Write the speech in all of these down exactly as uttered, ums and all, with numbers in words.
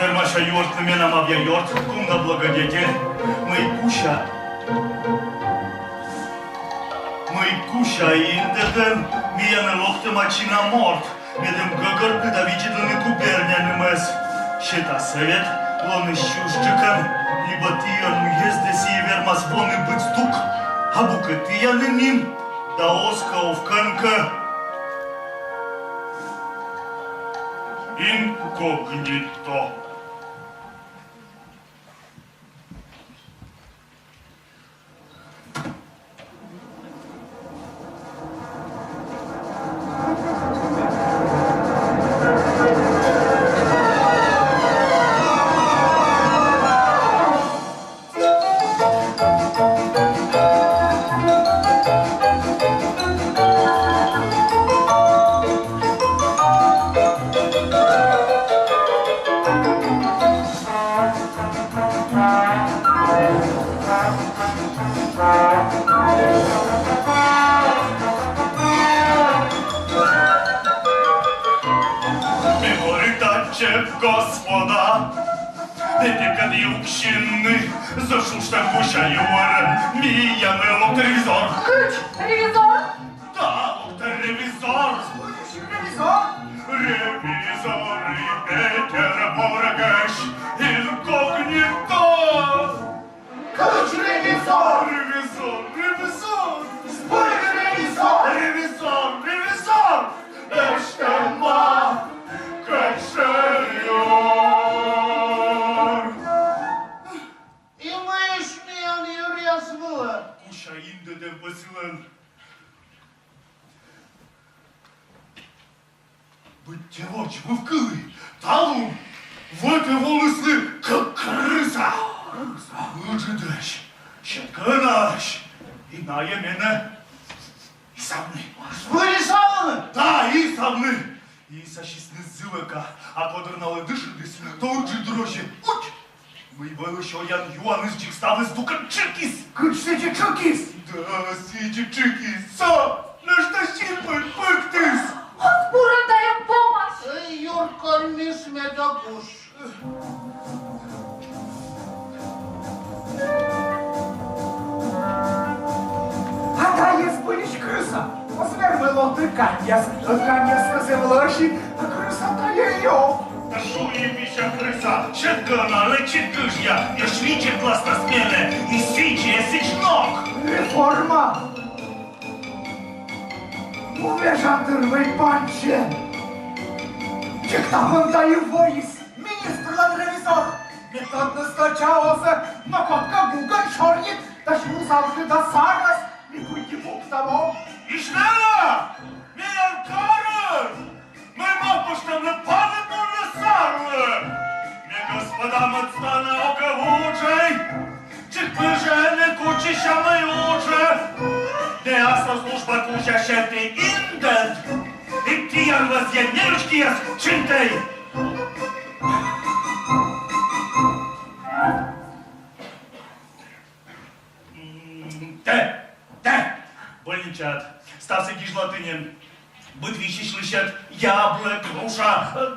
Вермася юӧртны менам авъя ёрт, кумда благодетель. Мый куся, мый куся индӧдӧн миянӧ локтӧма чина морт, медым гӧгӧртны да видзӧдлыны губерниянымӧс. Сета сӧвет, лоны сюсьджыкӧн, либӧ тіян уездӧ сійӧ вермас воны быд здук, абу кӧ тіянлы ним, да оз кӧ ов кӧнкӧ. Инкогнито. Меморитаче, господа, ме пекӧд юксьыны, зэв шуштӧм гуся юӧрӧн миянӧ локтӧ ревизор. Кыдз ревизор? Да, локтӧ ревизор. Ревизор? Ревизор и Петербургысь инкогнито. Кыдз ревизор? Ревизор, ревизор. Збыль ревизор? Ревизор, ревизор. Эштӧма кӧть шӧр юр. И мыйысь миян юръяс вылӧ? Куся индӧдӧн пӧ сылӧн. Быттьӧ водз вывкылі, талун вӧтӧ волісны к-, крыса. Ыджыдӧсь, сеткӧнаӧсь, и найӧ менӧ исавны. Збыль исавны? Да, исавны. Исасисны зывӧка, а кодыр налы дышӧдіс, то ыджыд розьӧ. Уть! Мый вӧлі сёян-юаныс дзик ставыс здукӧн тшыкис. Кыдз сідзи тшыкис? Да, сідзи тшыкис. Со нӧшта синмӧн пӧктіс. Оз бура тайӧ помась. Эй, юр кольмис медокуш. А тайӧ збыльысь крыса. Оз вермы лоны каньяс. Каньяс кӧ зэв лӧсьыд, а крыса тайӧ ёг. Да шуи, мися, крыса, сеткӧна, лэчыд гыжъя, ещӧ видзӧдлас менӧ, и сідзи эсідз ног. Реформа! Вежа тыр вӧй пансьӧ! Чик талун тайӧ воис министрлӧн ревизор. Ме тӧдны, стӧча оз, но кодкӧ гугӧн сёрнит да сюрсалӧ да сарас, ми кыдзи пуктам. Ишмела! Миян карыс! Мый мӧвпыштӧмлы паныдны сарлы? Ме, господа, мӧд станӧ огӧ вуджӧй. Чик пыжӧны кучися мый уджӧ. Ме аслас служба кузя сеті индӧд. И тіян вӧзйӧ неручкияс чинтӧй. М, тэ, тэ, больничаад. Ставсӧ гижлі тэнӧ. Быд висьысь лӧсьӧд: яблӧ, груша,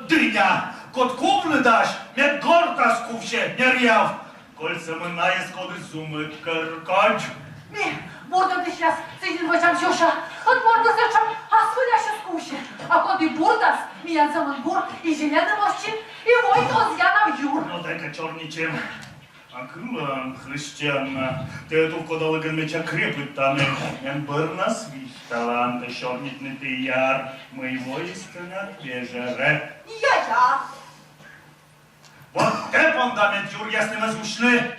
дыня. Код кувны дась, мед гортас кувсьӧ, неръяв. Коль сӧмын найӧс кодыс зумыд, кӧр кадз. Ме, бурдӧдысьяс, сідз нин вӧчам сюся. Ӧд мортыс сэтшӧм, ас выль асьныс кувсьӧ. А коді бурдас, миян сӧмын бур, и зеленым оз чин, и войт оз янав юр. Но, дай-ка сёрнитчам. А кылӧн, христианна, тэ тув кодалігӧн медся крепыд тані, эн бӧрнас висьталан, тэ сёрнитны тэ яр, мый воис тэнад вежӧрӧ. Я-я. Вот тэ понда мед юръяснымӧс усьны.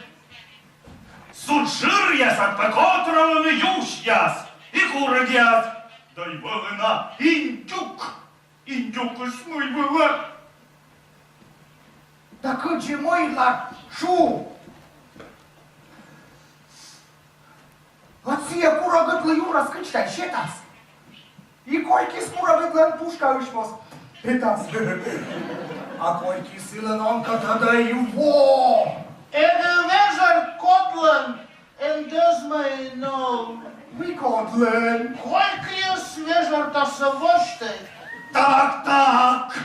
Суд жыръясад пӧ котралӧны юсьяс и курӧдъяс, да и вӧлі на индюк. Индюкыс мый вылӧ? Да кыдзи мыйла, шу? Вот сійӧ курӧгыдлы юрас кыдз тай сетас. И койкис курӧгыдлӧн пушкаысь моз петас. А койкис сылӧн он кӧ тӧдӧй во. Эг вежӧрт, кодлӧн эн дӧзмӧй, но. Мый кодлӧн? Койкыс вежӧртасӧ восьтӧй. Так, так.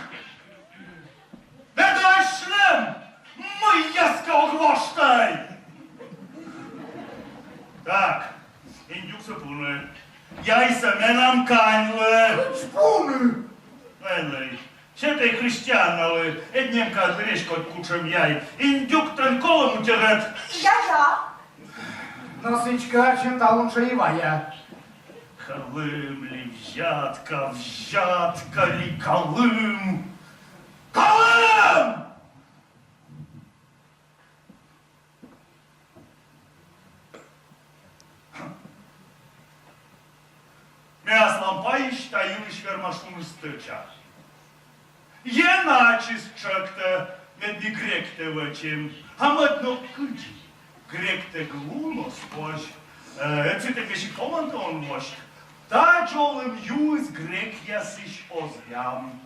Ме тай асьным Яйсӧ менам каньлы. Кыдз пуны? Ӧні. Сетӧй христианналы, эд нем кадлы веськодь кутшӧм яй. Индюктӧн колӧ мутирӧд. Я-я. Но сідзкӧ, ачым талун жӧ и вая. Калым ли взятка, взятка ли калым? Калым! Ме аслам пайысь та йылысь верма шуны стӧча. Ен ачыс тшӧктӧ, мед ми гректӧ вӧчим. А мӧд нӧ кыдзи? Гректӧг лун оз позь. Э, сытӧг весиг томантӧ он восьт. Та дзолым юыс грекъясысь оз лям.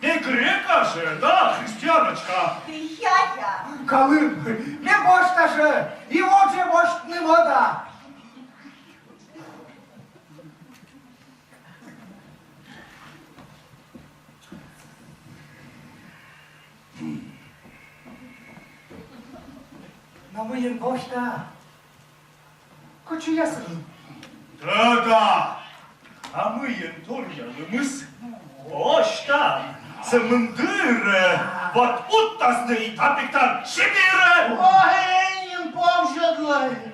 Ме грек-а жӧ, да, христианочка? Я-я. Калым, ме босьта жӧ, и водзӧ босьтны мӧда. Но мыйын босьта? Кучиясыным. Да-да. А мыйын торъялӧмыс? Босьтам. Сӧмын дыр. Вот уттасны и тапиктан Сибирӧ. Ой, нин повзьӧдлӧй.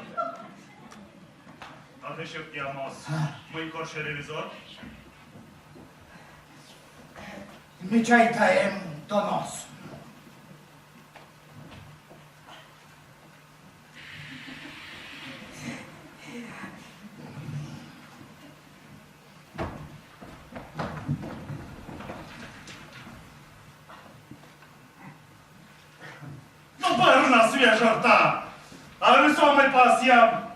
А тэ сьӧкъямыс. Мый корсьӧ ревизор? Ме чайта, эм донос. Но бӧрнас вежӧрта, а рисомӧй пасъям.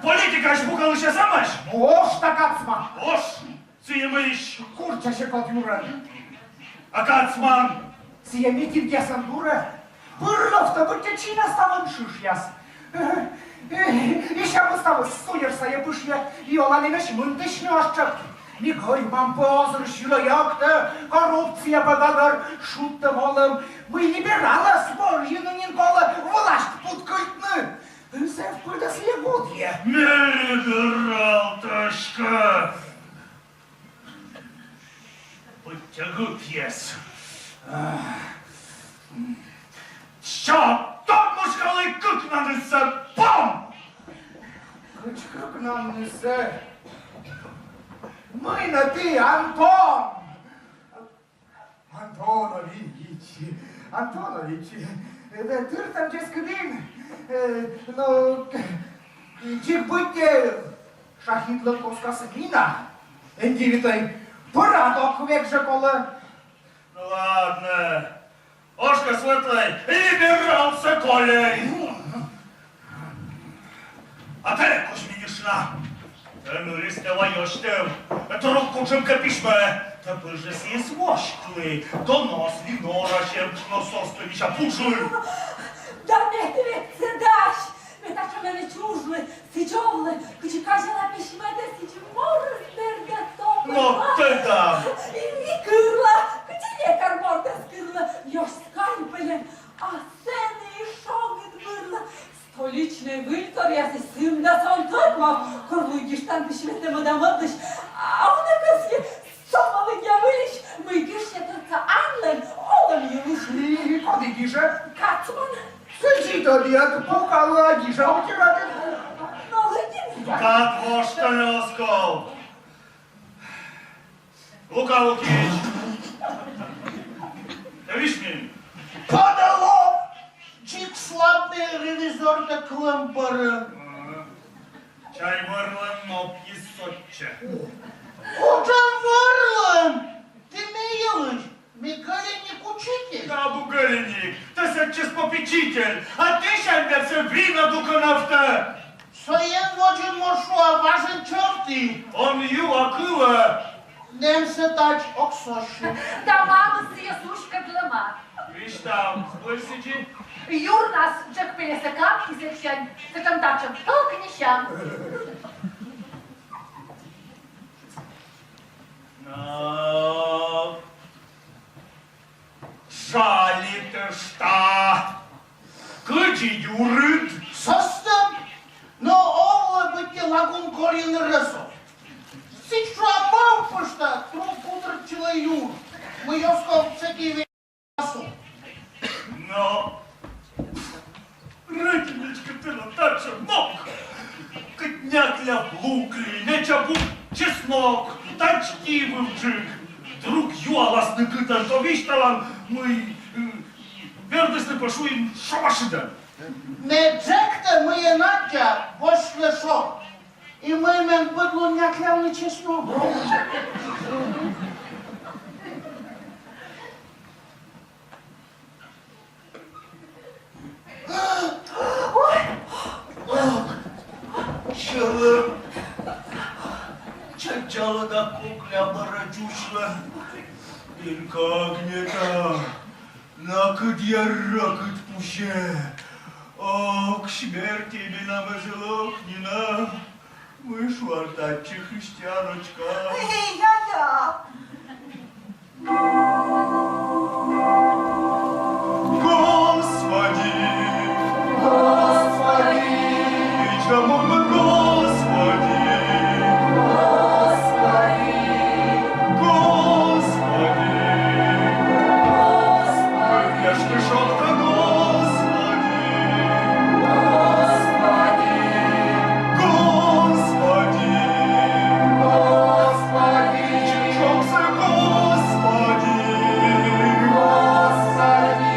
Политикаысь пукалысьясӧмаӧсь? Ош та, кацман. Ош. Сійӧ мыйысь? Курччасьӧ код юрӧн. А кацман? Сійӧ митингъясӧн дурӧ. Бырловтӧ, быттьӧ чина ставӧн шышъяс. Э, э, и сямыс ставыс суйӧр сайӧ пышйӧ, и оланінӧсь мынтысьны оз тшӧкты. Ми гӧймам пӧ озыр сюрӧ-йӧктӧ, коррупция пӧ гӧгӧр шудтӧм-олӧм. Мый либералӧс бӧрйыны нин колӧ власьт путкыльтны. Зэв пыдӧс либерал. Ме либерал, тӧшкӧ. Быттьӧ гыпъяс. Чё, тот мушкалы кыкнаннысӧ, пом! Кыдз кыкнаннысӧ? Мый нӧ ті, Антон? Антонович, Антонович, э, тыртӧм дзескыдын, э, но, дзик быттьӧ шахидлӧн коскасӧ мина. Эн дивитлӧй, пырад ок век жӧ колӧ. Ну ладно. Ошкӧс вӧтлӧй, либералсӧ кольӧй. А тэ, Кузьминишна, тэ нырыс тэ вайӧсь тӧв, друг кутшӧмкӧ письмӧ, тэ пыр жӧ сійӧс восьтлы, донос ли норасьӧм, но сійӧс тэ мися пужлы. Да ме ті ведь сідз дась, ме татшӧмӧн чужлі, сідз овлі, кыдзи казяла письмӧ да сідзи морӧс бердӧ томӧ. Но тэ да. И, и кырла, кыдзи лекарь мортӧс кырлӧ, ёсь скальпелӧн, а сэні и шогыд бырлӧ. Столичнӧй выльторъясысь сымда сӧмын тӧдмав, кор лыддьыштан письмӧ да мӧдысь. А ӧні кӧсйи со вӧлӧм выльысь, мый гижсьӧ тӧдса аньлӧн олӧм йылысь. И коді гижӧ? Кацман. Сідзи тӧдӧ, пукалӧ, а гижӧ, утирӧ. Но лыдын. Кад воштӧны оз ков. Лука Лукич! Тэ висьмин? Подолов! Дзик слабӧй ревизортӧ кылӧм бӧрын. Ага. Чай, вӧрлӧн нопйыс сотчӧ. Кутшӧм вӧрлӧн? Тэ ме йылысь? Ме гӧленик-учитель. Да абу гӧленик. Тэ сэтчӧс попечитель. А тысянь бердсӧ вина дукӧнавтӧ. Сійӧн водзын, мо шуа, важӧн чӧвті. Он юа, кылӧ. Нэмсӧ тадз ог сосьы. Да мамыс сійӧс уськӧдлӧма. Висьтав, збыль сідзи? Юрнас джӧк пельӧсӧ капкис, сэтшӧм-татшӧм толкнисям. Но, жалитышта. Кыдзи юрыд? Сӧстӧм. Но Мый оз ков сэки ве-, асу. Но, рытничка, тэ но татшӧм мог. Кӧть някляв лук ли, меча бук, чеснок, тачки вывджык. Друг юаласны кытӧн, то висьталан, мый, э, вердісны пӧ, шуин, шомашыдан. Ме джектӧ, мый эн аддза, босьтлӧ шог. И мый мен быд лун няклявны чеснок. Сьӧлӧм чаджалӧ да кокля бара дзуслӧ. Инкогнито. Накӧд яракӧд пусе. Ок, смерти менам эз лок нинӧм. Мый шуан татчӧ, христианочка? Эй, я-я! Господи! Господи! Чему мы, Господи! Господи! Господи! Господи! Господи! Господи! Господи! Господи! Господи! Господи!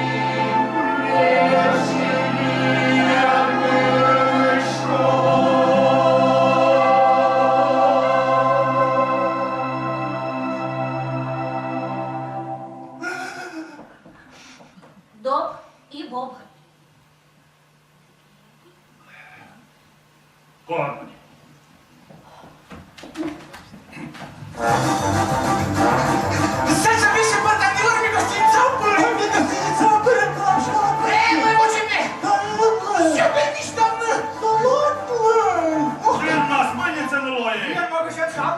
Доб и Боб. Господи! Сэтшӧм висьӧм пӧртан юрӧ ми гостиницаӧ пырим. Ми гостиницаӧ пырим, пырим, пырим. Эй, мый вӧчим ми? Сьӧд висьтавны. Ох, эн нас мыньыд сэні лои. Эн могысь эн шуны.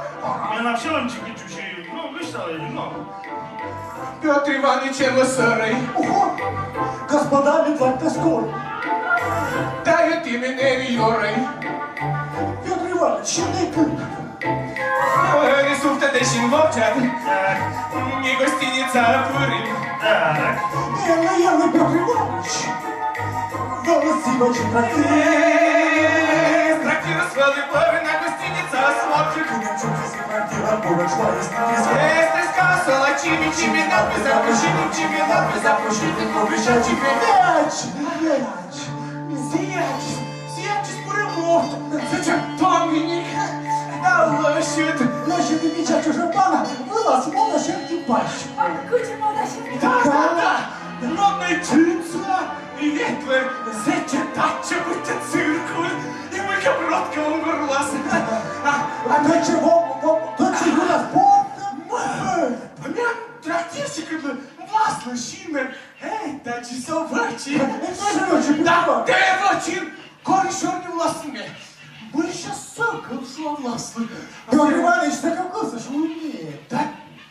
Менам сьӧлӧмджык кыдз сюсь. Ну, висьтав, ну. Пётр Иваныч эм сӧрӧй. Ого! Господа, ме ветлыштӧ скор. Тайӧ тэ менӧ эн ёрӧй. Пётр Иваныч, сьӧд кык. Ӧні сувтӧдӧй син вовтшад. Так. Ми гостиницаӧ пырим. Так. Эн, эн, Пётр Иваныч. Вӧлі зэв ачыс трактир. Э, трактирыс вӧлі пӧ на гостиницаыс вовтшӧм. Кыдзи чуксис трактирын, пура шуӧ, эстӧн трескавны. Эстӧн трескавны, сылы чими, чими, надпись запрещены, чими, надпись запрещены, публича чими. Вяч! Вяч! Зэв ачыс, зэв ачыс бур морт. Сэтшӧм томиник. Да лӧсьыд. Лӧсьыд и мича чужӧм пана вылас мунӧ серти пась. Ой, кыдзи мода серти. Да, да, да. Моднӧй джинсъяс. И ветлӧ сэтчӧ-татчӧ, быттьӧ циркӧ, и мыйкӧ броткӧ унгӧр улас. А, а тӧдчӧ, во, во, тӧдчӧ юрас бокӧ. Мый, миян трактирщикыдлы васлы синмӧ. Эй, тадзи со вӧчи. Да, тэ вӧчин. Кор сёрни улас ме. Мый сэсся сокӧл шуан улас. Пётр Иваныч, сокӧл кӧсйӧ шуны. Да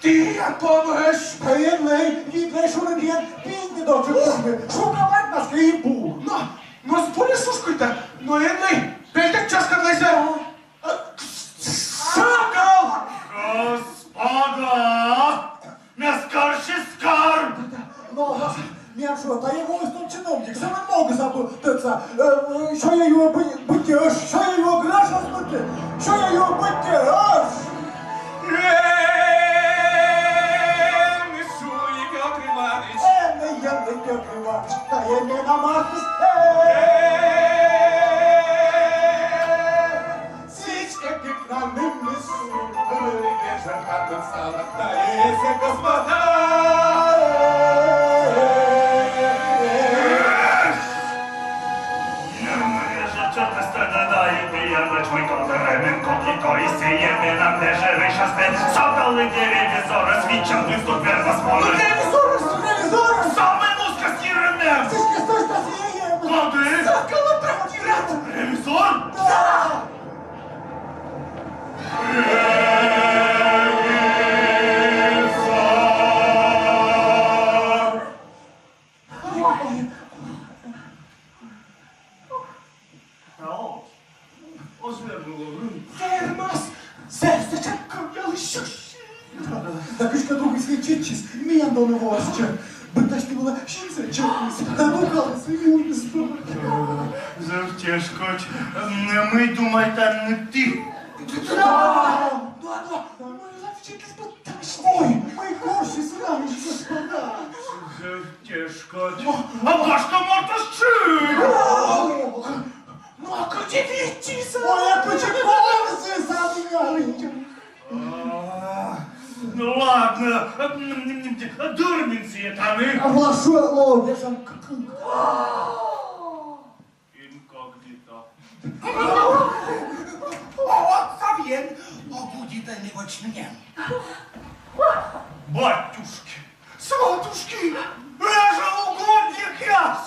тіян помӧсь. Да эн нӧ, видлӧй, шуны, тіян пинь дорӧ чукӧртны. Шука вадьмас кӧ и бу. Но, но збыльысь шуам кӧ да, но эн нӧ, пельтӧг чӧскыд лэдзӧ. Сокӧл! Господа! Ме скарысь скарӧ! Но, ме шуа, тайӧ воис том чиновник, сылӧн могыс абу тӧдса. Э, э, сёя-юа бы-, быттьӧ ӧш, сёя-юа грӧш оз быттьӧ, сёя-юа быттьӧ ӧш. Э, ме шуи, Пётр Иваныч. Э, ме, ме, Пётр Иваныч, тайӧ менам аркыс. Э, сідзкӧ, пикнан нымыс, ӧні вежӧр хатын салан, да эсӧ, господа. Нырмы вежӧр чӧртӧстӧ да и пиян вӧч мый колдӧрӧ мен кокни, то и сійӧ менам вежӧрысь ас пет. Сокӧл лыддьӧ ревизорӧс, виччысьӧ выступ вермас морӧ. Ревизорӧс, ревизорӧс! Самӧй мускӧс йирын эм! Сідзкӧ, сідзкӧ, сійӧ эм! Коді? Сокӧл трактирад! Ревизор? Да! Вермас! Зэв сэтшӧм кывъялысь сюсь. Да кыдзкӧ другыс виччысис. Он ворсчӧ. Быдтасьтӧ вылӧ синсӧ чӧкмис да нукаліс и юис. Зэв тешкодь. М, мый думайтанныд ті? Да, да, да. Мый ловчитіс быдтасьны? Ой, мый корсис, дамы и господа. Зэв тешкодь. А гашкӧ, мортыс чуйӧ. Ну, а кыдзи виччысьӧ? Ой, а кыдзи корсис, а? А, ну ладно, дыр нин сійӧ тані. А, прошу, о, вешам к-, к-, инкогнито. О, савьен, о, будет ли вочь мне? Батюшки, сватушки, реже угодникъяс!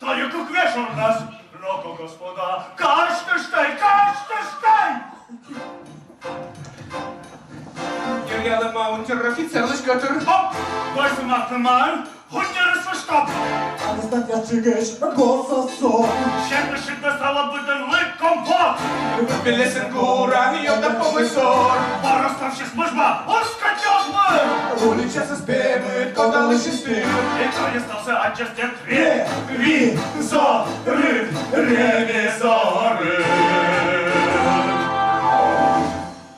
Тайӧ кык вежоннас. Но-ко, господа, казьтышт тай, казьтышт тай! Деръялӧма унтер-офицерлысь гӧтыр. Оп! Дойсӧ мавтӧмаӧн, унтерыслы штаб. Арестантъяс чигӧсь госособ. Сетны шыдӧ, став быдӧнлы компот. Пельӧсын гура, ёда помыссор. Вара ставсьыс мыжма, оз кӧть ёжмы. Уличасыс пемыд, кодалысьыс тыр. Эчӧ ставсӧ аддзас тӧд. Ре-, ви-, зо-, ры-, ревизоры.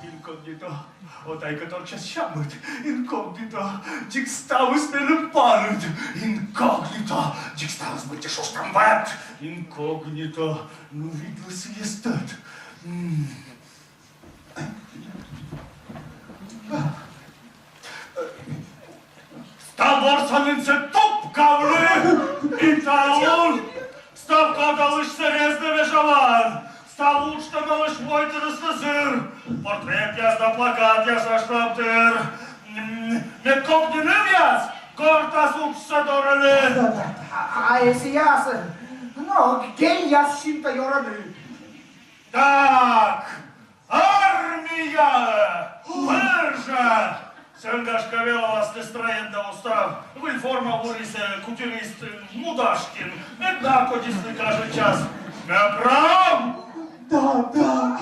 Инкогнито. О, тайӧ кӧ торксяс сямыд. Инкогнито. Дзик ставыс меным паныд. Инкогнито. Дзик ставыс быттьӧ шуштӧм вӧт. Инкогнито. Ну, видлы сійӧс тӧд. М. Став ворсанінсӧ тупкавны, и талун став кодалысьсӧ резнӧ вежалан, став уджтӧмалысь войтырыслы зыр, портретъяс да плакатъяс асьным тыр. М, мед кокни нывъяс гортас уджсӧ дорӧны. А, а эсійӧ, но, генияс синтӧ ёрӧны. Так, армияӧ! Пыр жӧ! Сэн, гашкӧ, велаласны стрӧен да устав. Выль форма вурис кутюрист Мудашкин. Мед накодисны кажитчас. Ме прав? Да, да.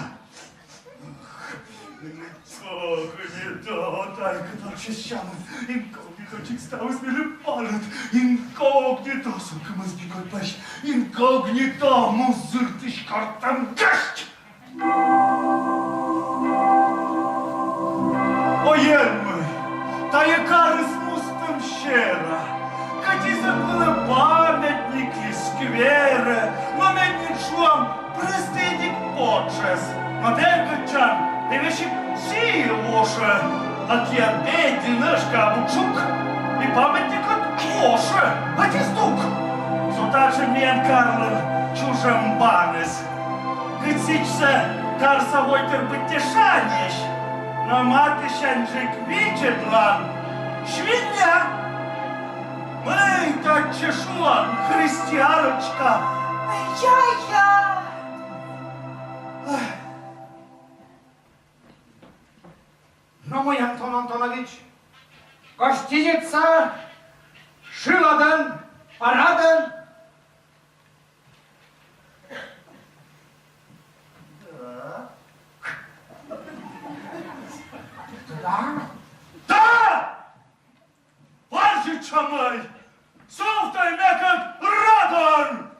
Инкогнито, тайӧ кӧ торксяс сямыд. Инкогнито, дзик ставыс меным паныд. Инкогнито, сокӧмӧс би кодь пӧсь. Инкогнито, музыртысь картӧм гӧсть. О, Енмӧй, тайӧ карыс мустӧм сера. Кӧть и зэв вылӧ памятник ли скверӧ, но ме нин шуам, прӧстӧдик потшӧс. Но бергӧдчан, ме весиг сійӧ вошӧ. А киад медым нӧшта абу чук, и памятник ӧд ошӧ, ӧд и здук. Со татшӧм миян карлӧн чужӧм баныс. Кыдз сідзсӧ карса войтыр быттьӧ шаньӧсь, но матысяньджык видзӧдлан — свинья. Мый татчӧ шуан, христианочка? Я-я. Но мый, Антон Антонович, гостиница шыладӧн, парадӧн? Да. Да? Да! Варзьӧдчӧмӧй! Сувтӧй мекӧд радӧн!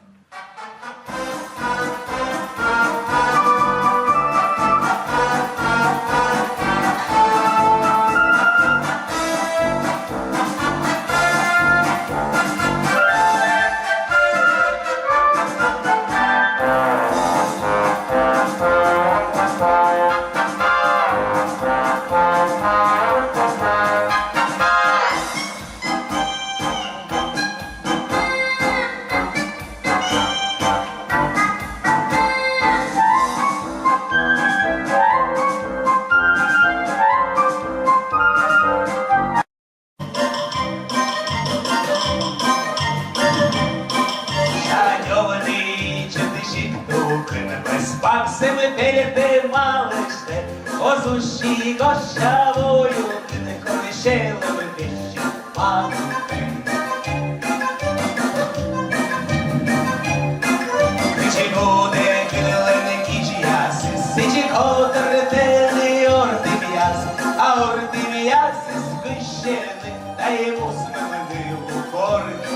Чадьӧвны чӧдысь ик тукӧн, пӧсь паксьӧмӧй пельтӧ малыштӧ, оз уси гожся воюкын, кор сьӧлӧм пессьӧ панкӧд. Кыдзи гудӧ кыдлӧн кизьясыс, сідзи котӧртӧны ордымъяс, а ордымъясыс гыжъяны. Ай, муськыны выль коркӧ,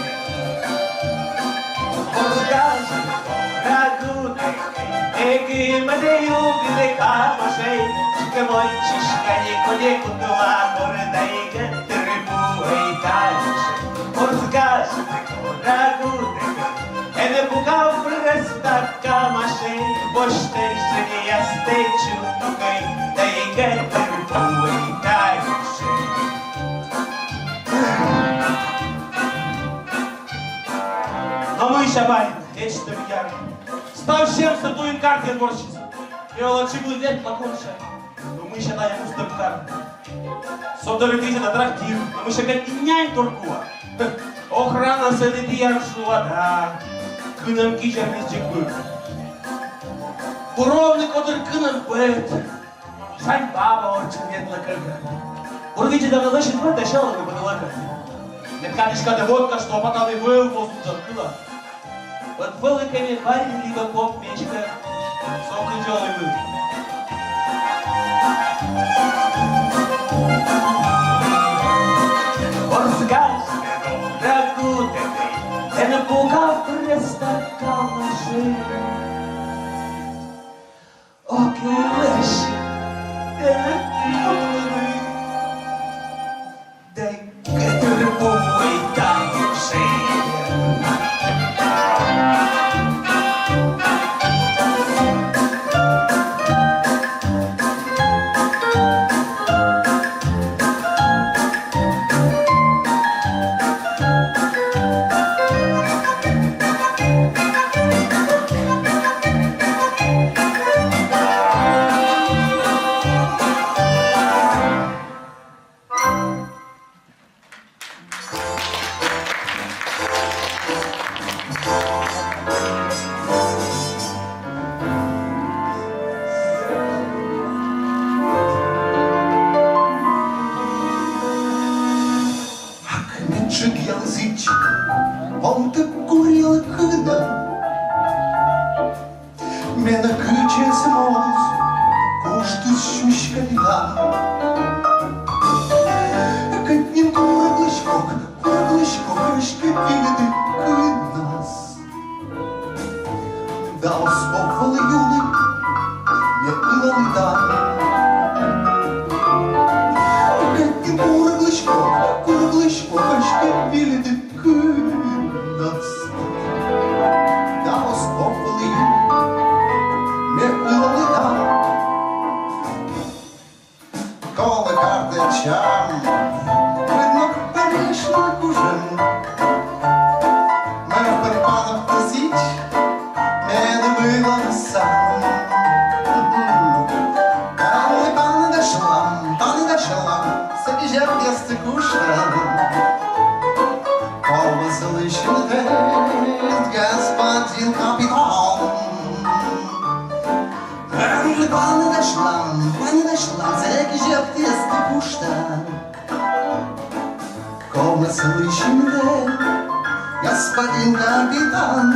ворсгас кора гудӧкӧ, эг мӧдӧй югыд Камашей, сикӧй мойд сиськӧй кодь кутла, кор да и гӧтыр пуӧй тайӧ шӧй. Ворсгас кора гудӧкӧ, эн пукав прӧста Камашей, босьтӧй сэсся чуткӧй, да и гӧтыр пуӧй тайӧ шӧй. Но мый ся, барин, эштӧм яр. Став сьӧмсӧ туйын картӧн ворсіс. Ме олӧ чугун век лакунша. Но мый ся тайӧ Устӧм кар? Со дорӧ видзӧда трактир, но мый ся кӧть нянь тор куа. Охрана сэні тіян шуа да. Кынӧм кизьӧр весиг вӧлі. Бур овны, кодыр кынӧм быд. Шань баба орччӧн ветлӧ кӧ. Бур видзӧдӧны лӧсьыд вылӧ да сьӧлӧмӧн быдӧ лӧкӧ. Мед кадысь кадӧ водка, что опаданый вӧв, воз вузан кыла. Вот вӧлі кӧ ме барин либӧ поп, ме эськӧ со кыдз олі бы. Ворсгас кора гудӧкӧ, эн пукав прӧста Камашей. Ок и лӧсьыд, эн куклыны, да и гӧтыр пуӧй тайӧ шӧй. Ак, меджык ялысь, помтӧг гуръялӧ кынӧм. Менӧ кытчӧ эз моз, куштыс сюсь капитан. Кӧть нин курыглысь кок, курыглысь кок, эськӧ вильыд кынӧс. Да оз ков вӧлі юны, ме ылалі да. Кӧть нин курыглысь кок, курыглысь кок, эськӧ вильыд кынӧс. Да оз ков вӧлі юны, ме ылалі да. Колӧ картӧ чам, быдмӧг пӧрысьны кужӧм. Мӧвпӧн панӧвтӧ сідз, медым ылам сам. Паныд да шылам, паныд да шылам, сэки зэв эстӧ куштан. Ковмас лыйсьыны тэд, господин капитан. Паныд да шылам, паныд да шылам, сэки зэв эстӧ куштан. Ковмас лыйсьыны тэд, господин капитан.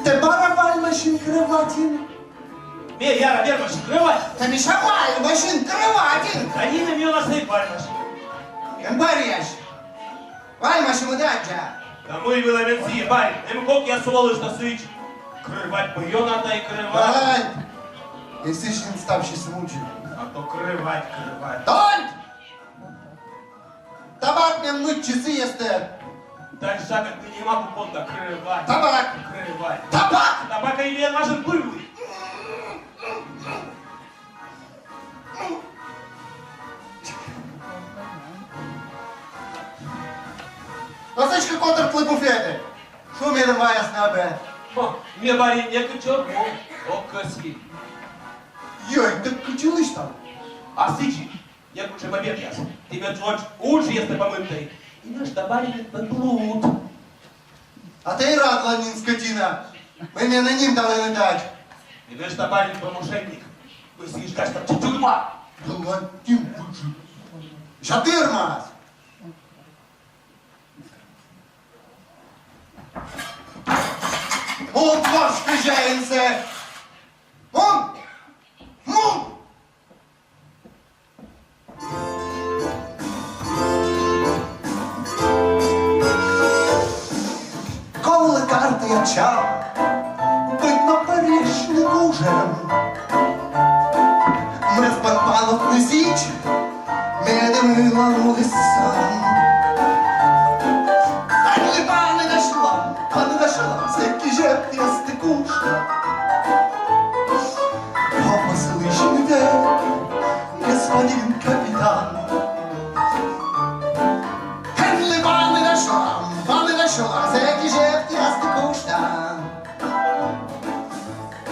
Тэ бара вальмасин кроватьын? Ме яра вермасин кроватьын. Тэ, мися, вальмасин кроватьын. Да нинӧм ёнасӧ эг вальмась. Эм, барин, вальмасьӧмыд аддза. Да мый вылӧ мен сійӧ, барин, эм кокъяс олыштӧ сідз. Кровать бы ёна, тай кровать. Давай. Эсійӧн ставсьыс мудзи. А то кровать, кровать. Давай! Табак мен мыччи сійӧстӧ. Дай шагат минимум понда, кровать. Табак! Кровать. Табак! Табак и мен важен пырвый. Васечка, котыртлы буфетӧ. Шу медым ваяс на бӧр. О, ме, барин, некытчӧ ог во, ог кӧсйы. Йӧй, так кытчӧ лысьтан? А сідзи. Некутшӧм обедъяс. Ті мед водз уджъястӧ помынтӧй. И нӧшта, барин, пӧ блуд. А тэ и радлан нин, скотина. Мый менӧ нимталӧны тадз. И нӧшта, барин, пӧ мошенник. Пӧсь гашта чучугма. Дыла тим пучу. Шатырмас. Он ваш хозяинце. Он. Мун. Колӧ картаяс чам, быдмӧ пӧрысьны кужӧм. Мӧс пӧ панок нызич, медым ылам лыссам. Паныдасьлам, паныдасьлам, сэки жеб тіясті кушта. Попас лыйсьыны тэ, господин капитан. Энлы паныдасьлам, паныдасьлам, сэки жеб тіясті кушта.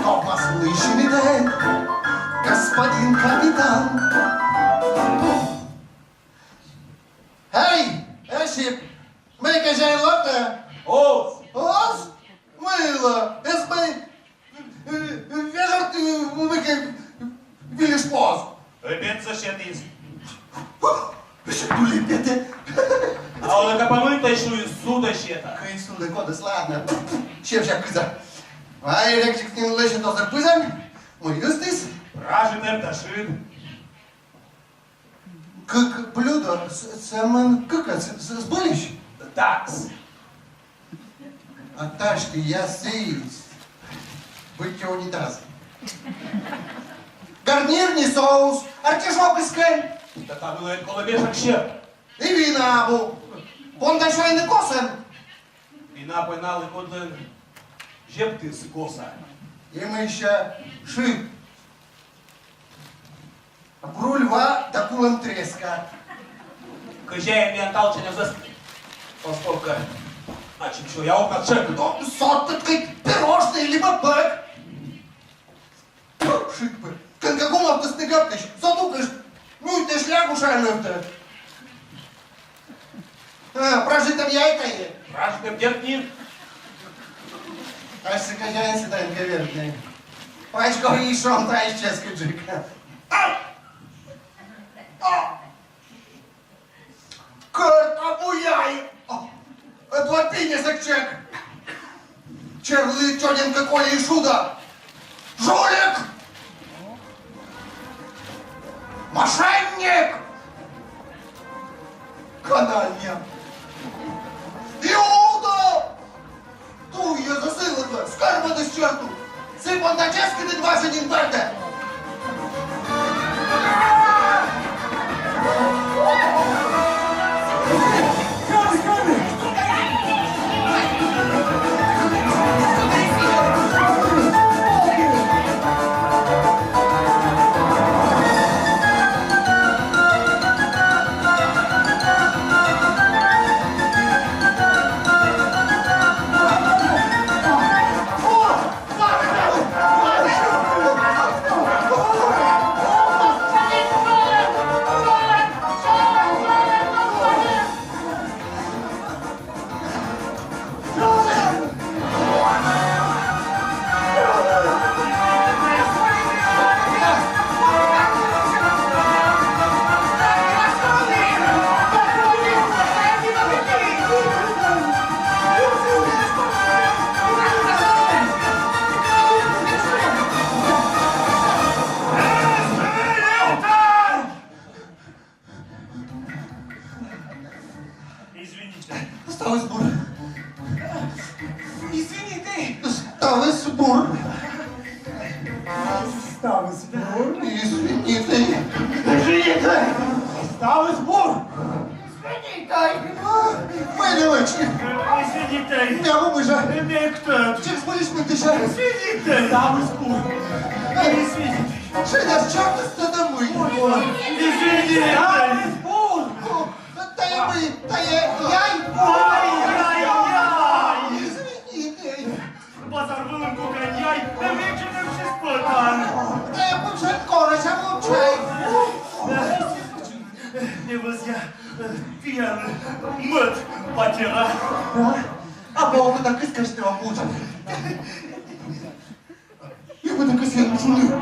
Попас лыйсьыны тэ, господин капитан. Эй, Эсип, мый кӧзяин локтӧ? Оз. Оз? Мыйла? Эз мый, э, э, вежӧртны, э, мыйкӧ выльысь поз. Ӧбедзӧ сетіс. Ещё туле петӧ. А он капамын тай шуис, судӧ сета. Кыдз судӧ, кодӧс, ладно. Сетча кыза. Ай, рекчик нин лэчыт оз пызан. Мый ыстіс? Пражитӧм да шыд. Кык блюдо, с-, сӧмын кык, с-, с-, збыльысь? Такс. А ташкӧ, я сійӧс. Быттьӧ унитаз. Гарнир ни соус, артишокыс кӧн. Да та вылӧ колӧ мешак сьӧд. И вина абу. Понда сёйны косӧн. Вина пӧ налы кодлӧн жебтіыс коса. И мый ещё шыд. Бруль ва да кулӧм треска. Кӧзяин миян талчӧн оз эскы. Постовка. Ачым сё, я окна чек. Но, сотӧд кыдз пирожный либӧ пӧк. Тьфу, шыд пӧ. Кӧнкӧ гумовтісны гӧптысь. Сотӧд кыдз. Ну, тэ шляпу шайнӧвтӧ. А, пражитӧм яй тайӧ? Пражитӧм, дерт нин. Ачыс кӧзяин сідз тані кевертны. Пачкодь и шом тайӧ чӧскыдджык. А! А! Кӧрт абу яй! А! Ӧд вай пиньӧсӧ чек. Черлы чоньӧн кӧ коли и шуда. Жулик! Мошенник! Каналья! Иуда! Туй йӧзӧс сылӧдлӧ, скӧрмӧдіс черту! Сы понда чӧскыдыд важӧн нин бӧрдӧ! Извините. Ставыс бур. Извините. Ставыс бур. Ставыс бур. Извините. Извините. Ставыс бур. Извините. Мый нӧ вӧчны? Извините. Мый нӧ вӧчны? Некто. Чек збыльысь мынтысь. Извините. Ставыс бур. Извините. Шыдас чертыс тӧдӧ мый. Извините. Ставыс бур. Тайӧ мый, тайӧ яй. Яй, яй, яй. Извините. Базар вылын кокань яй, векчи нӧшта пӧтан. Тайӧ пывсянь корӧ, сямлун чай. Ме вӧзъя, э, тіян мӧд патера. Да? А бокӧ да кыскӧ, что будет. И вот так и всем шуны.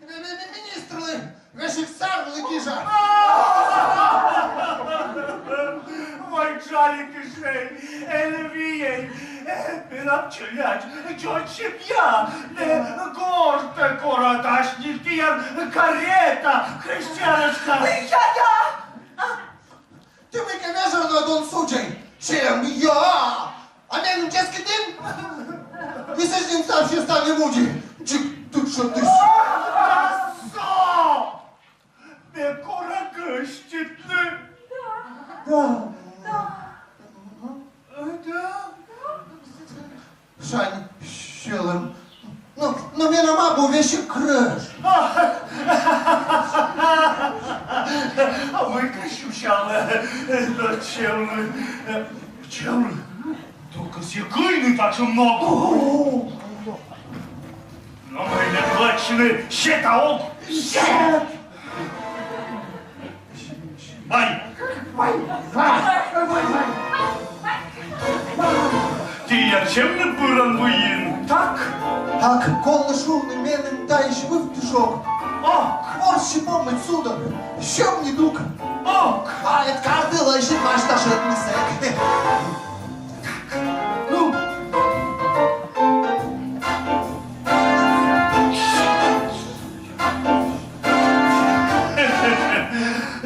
Ми-, ми-, ми-, министрлы, весиг сарлы гижа. Ой, жалитыш, Эльвией, э, пират челядь, чочек я, не горты короташ нильтиян карета, христианочка. Я, я! Тэ мыйкӧ вежон ӧд он судзӧй, сьӧлӧм я! А меным дзескыдын? И сідз нин савсис тані мудзи. Дзик тутшӧдыс. Со! Ме кора гӧститны. Да. Да. Да. Шань сьӧлӧм. Но, но менам абу весиг крӧш. А вы кыдз сюялӧ, э, чем, э, чем только сійӧ кыйны татшӧм ног. Но мый нӧ вӧчны, сета ог. Сет! Вай! Вай! Вай! Вай! Вай! Тіян сьӧмныд бырӧн выйын, так? Так, колӧ шуны, меным таысь вывті шог. Ок. Ворсі помыд, сударь, сьӧмныд ук. Ок. А ӧд картылӧ ещӧ мастер шедмысӧ. Так, ну.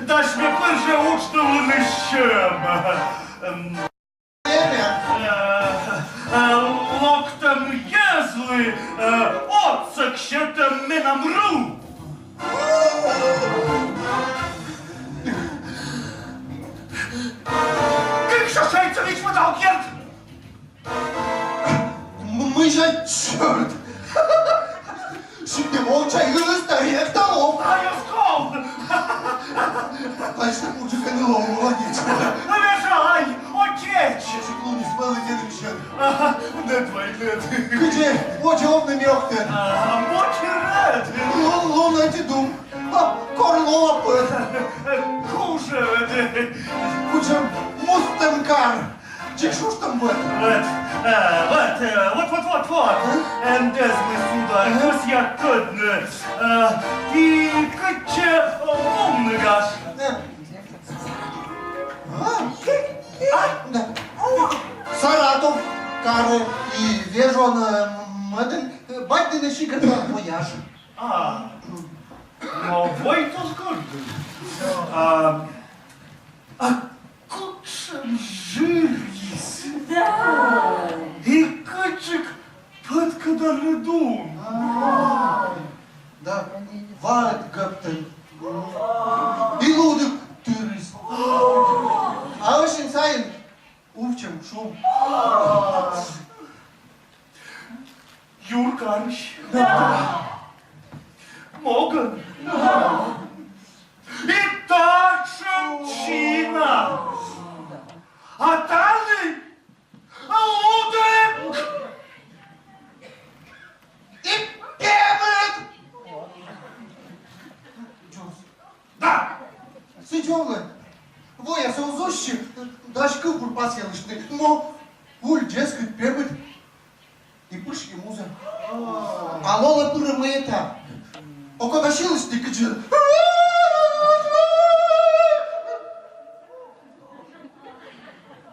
Дась ме пыр жӧ уджтывлыны сьӧм. Эм, э, э, локтӧм йӧзлы, э, отсӧг сетӧм менам ру. Кык сё шайцевич мыйта ог керд. М-, мыйся чёрт! Сідз ме молча и старик Толов. А я скол! Значит, мужик и лом, молодец. Вешай, отец! Если клонись, мало не дышит. Ага, нет, войны. Где? Вот он намёк-то. А, мочи рад. Лун, лун, эти дум. А, корло пыт. Хуже это. Куча мустенкар. Чик шуштӧм вот. Вот, э, вот, э, вот, вот, вот, вот. Эн дӧзмы, сударь, кӧсъя тӧдны, э, ті кытчӧ, э, мунныгаш. Э. А? А? Да. Саратов карӧ и вежон, э, мӧдын, э, бать дінӧ сиктӧ вояш. А. Но вай тӧд кӧть. А, а кутшӧм жырйыс. Да. И кыдзик пӧткӧдӧны дун. А, да, ваыд гӧптӧн. И лудік тырыс. А ӧшинь сайын увтчӧм шум. Юркарысь. Да. Могӧн. Да. И татшӧм чина. А тані лудік. И пемыд. Да. Сідз овлӧ. Воясӧ оз уси, дась кывбур пасъялыштны. Но уль, дескӧть, пемыд. И пышйӧ музӧ. А лолӧ пырӧ мыйта. Окота сьылысьны кыдзи.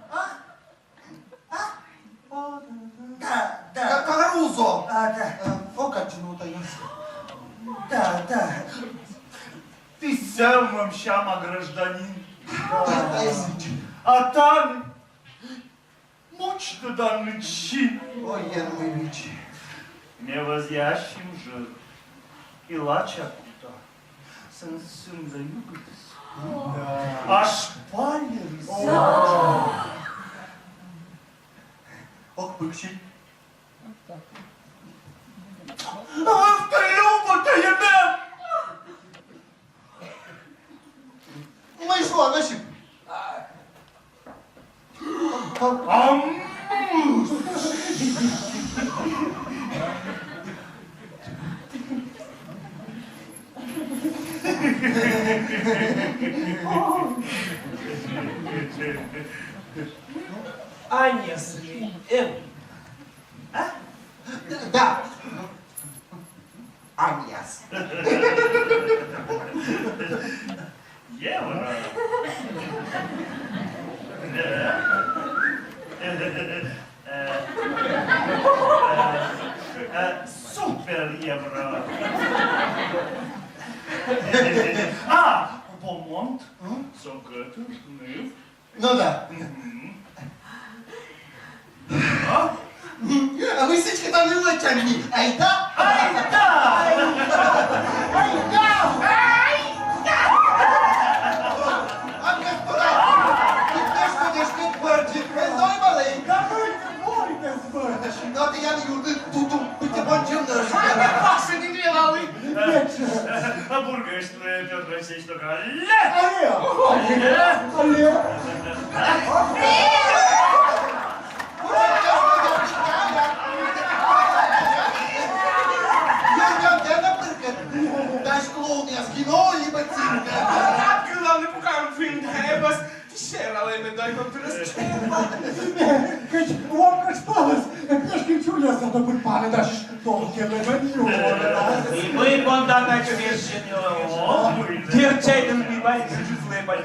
А? А? Да, да. Ка-, карузо. А, да. Э, окатчи нотаяс. Да, да. Ті сӧмын сяма гражданин. Да, да, извините. А тані мучитӧданныд сійӧ. Ой, Енмӧй, вичи. Ме вӧзйӧ ассьым жӧ и лача кута. Сэн сымда югыдыс. Да. А шпалерыс. О. Ог пыкси. Вывті любӧ тайӧ ме Панасип. Амус! Аньяс ли эм? А? Да. Аньяс. Евро. Э, э, э, э, супер евро. А, Бомонд, м? Сокет, ныв. Ну да. Мгм. А? А вы сыч кытам ылыдчанныд. Айда! Айда! Айда! Айда! А, господа, ты что, дескать, бардик, вы здорово, да? Да, ну, это, ну, это, ну, это. Но ты, я не юрды, туту, быть, ты бончим, да? А, ты пасы не делал, и... Нет. А бургыш, э, Пётр Алексеевич, только алле! Алле! Алле! Алле! Алле! Главный пукан фин, э, бас, сералай медай контрас. Кыч, вон кыч палыс, пешкин чуля, зато пын паны даш, тон кеме мен юра. И мы понда на чмешчен, о, дерчайдын ми бай, чужизлы бай.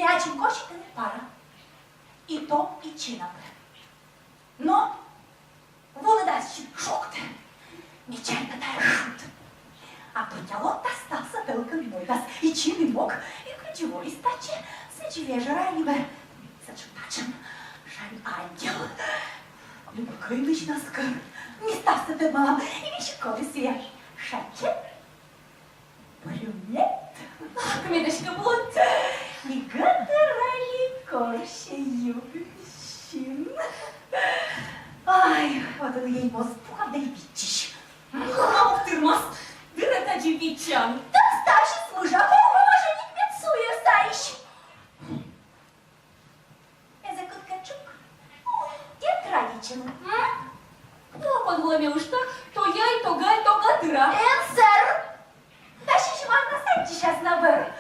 Ачым корсьӧ тэнӧ пара. И том, и чинабыр. Но вунӧдас сідз шогтӧ. Ме чайта, тайӧ шуд. А Тотя вот та ставсӧ пӧлкӧд мойдас. И чин, и мог. И кыдзи воис татчӧ, сідзи вежӧра нимӧ. Сэтшӧм-татшӧм. Шань ангел. Любӧ кӧинысь на скӧр. Ми ставсӧ тӧдмалам. И весиг колӧ сійӧ. Шань чин. Брюнет. Ах, медводз кӧ вот. И гӧтыр али корсьӧ югыд син. Ай, вот он ей моз пукав да и виччысь. Мук тырмас. Дыр тадзи виччан. Да ставсьыс мыжа, кого мажа ник мед суйӧ сайысь. Эз-ӧ кыткӧ тшыг? Тед радейтчыны, м? Но пӧ вӧлӧм ме ышта, то йӧй, то гӧй, то гӧтыра. Эн сэр! Да сідз мар на садьтчысяс на бӧр.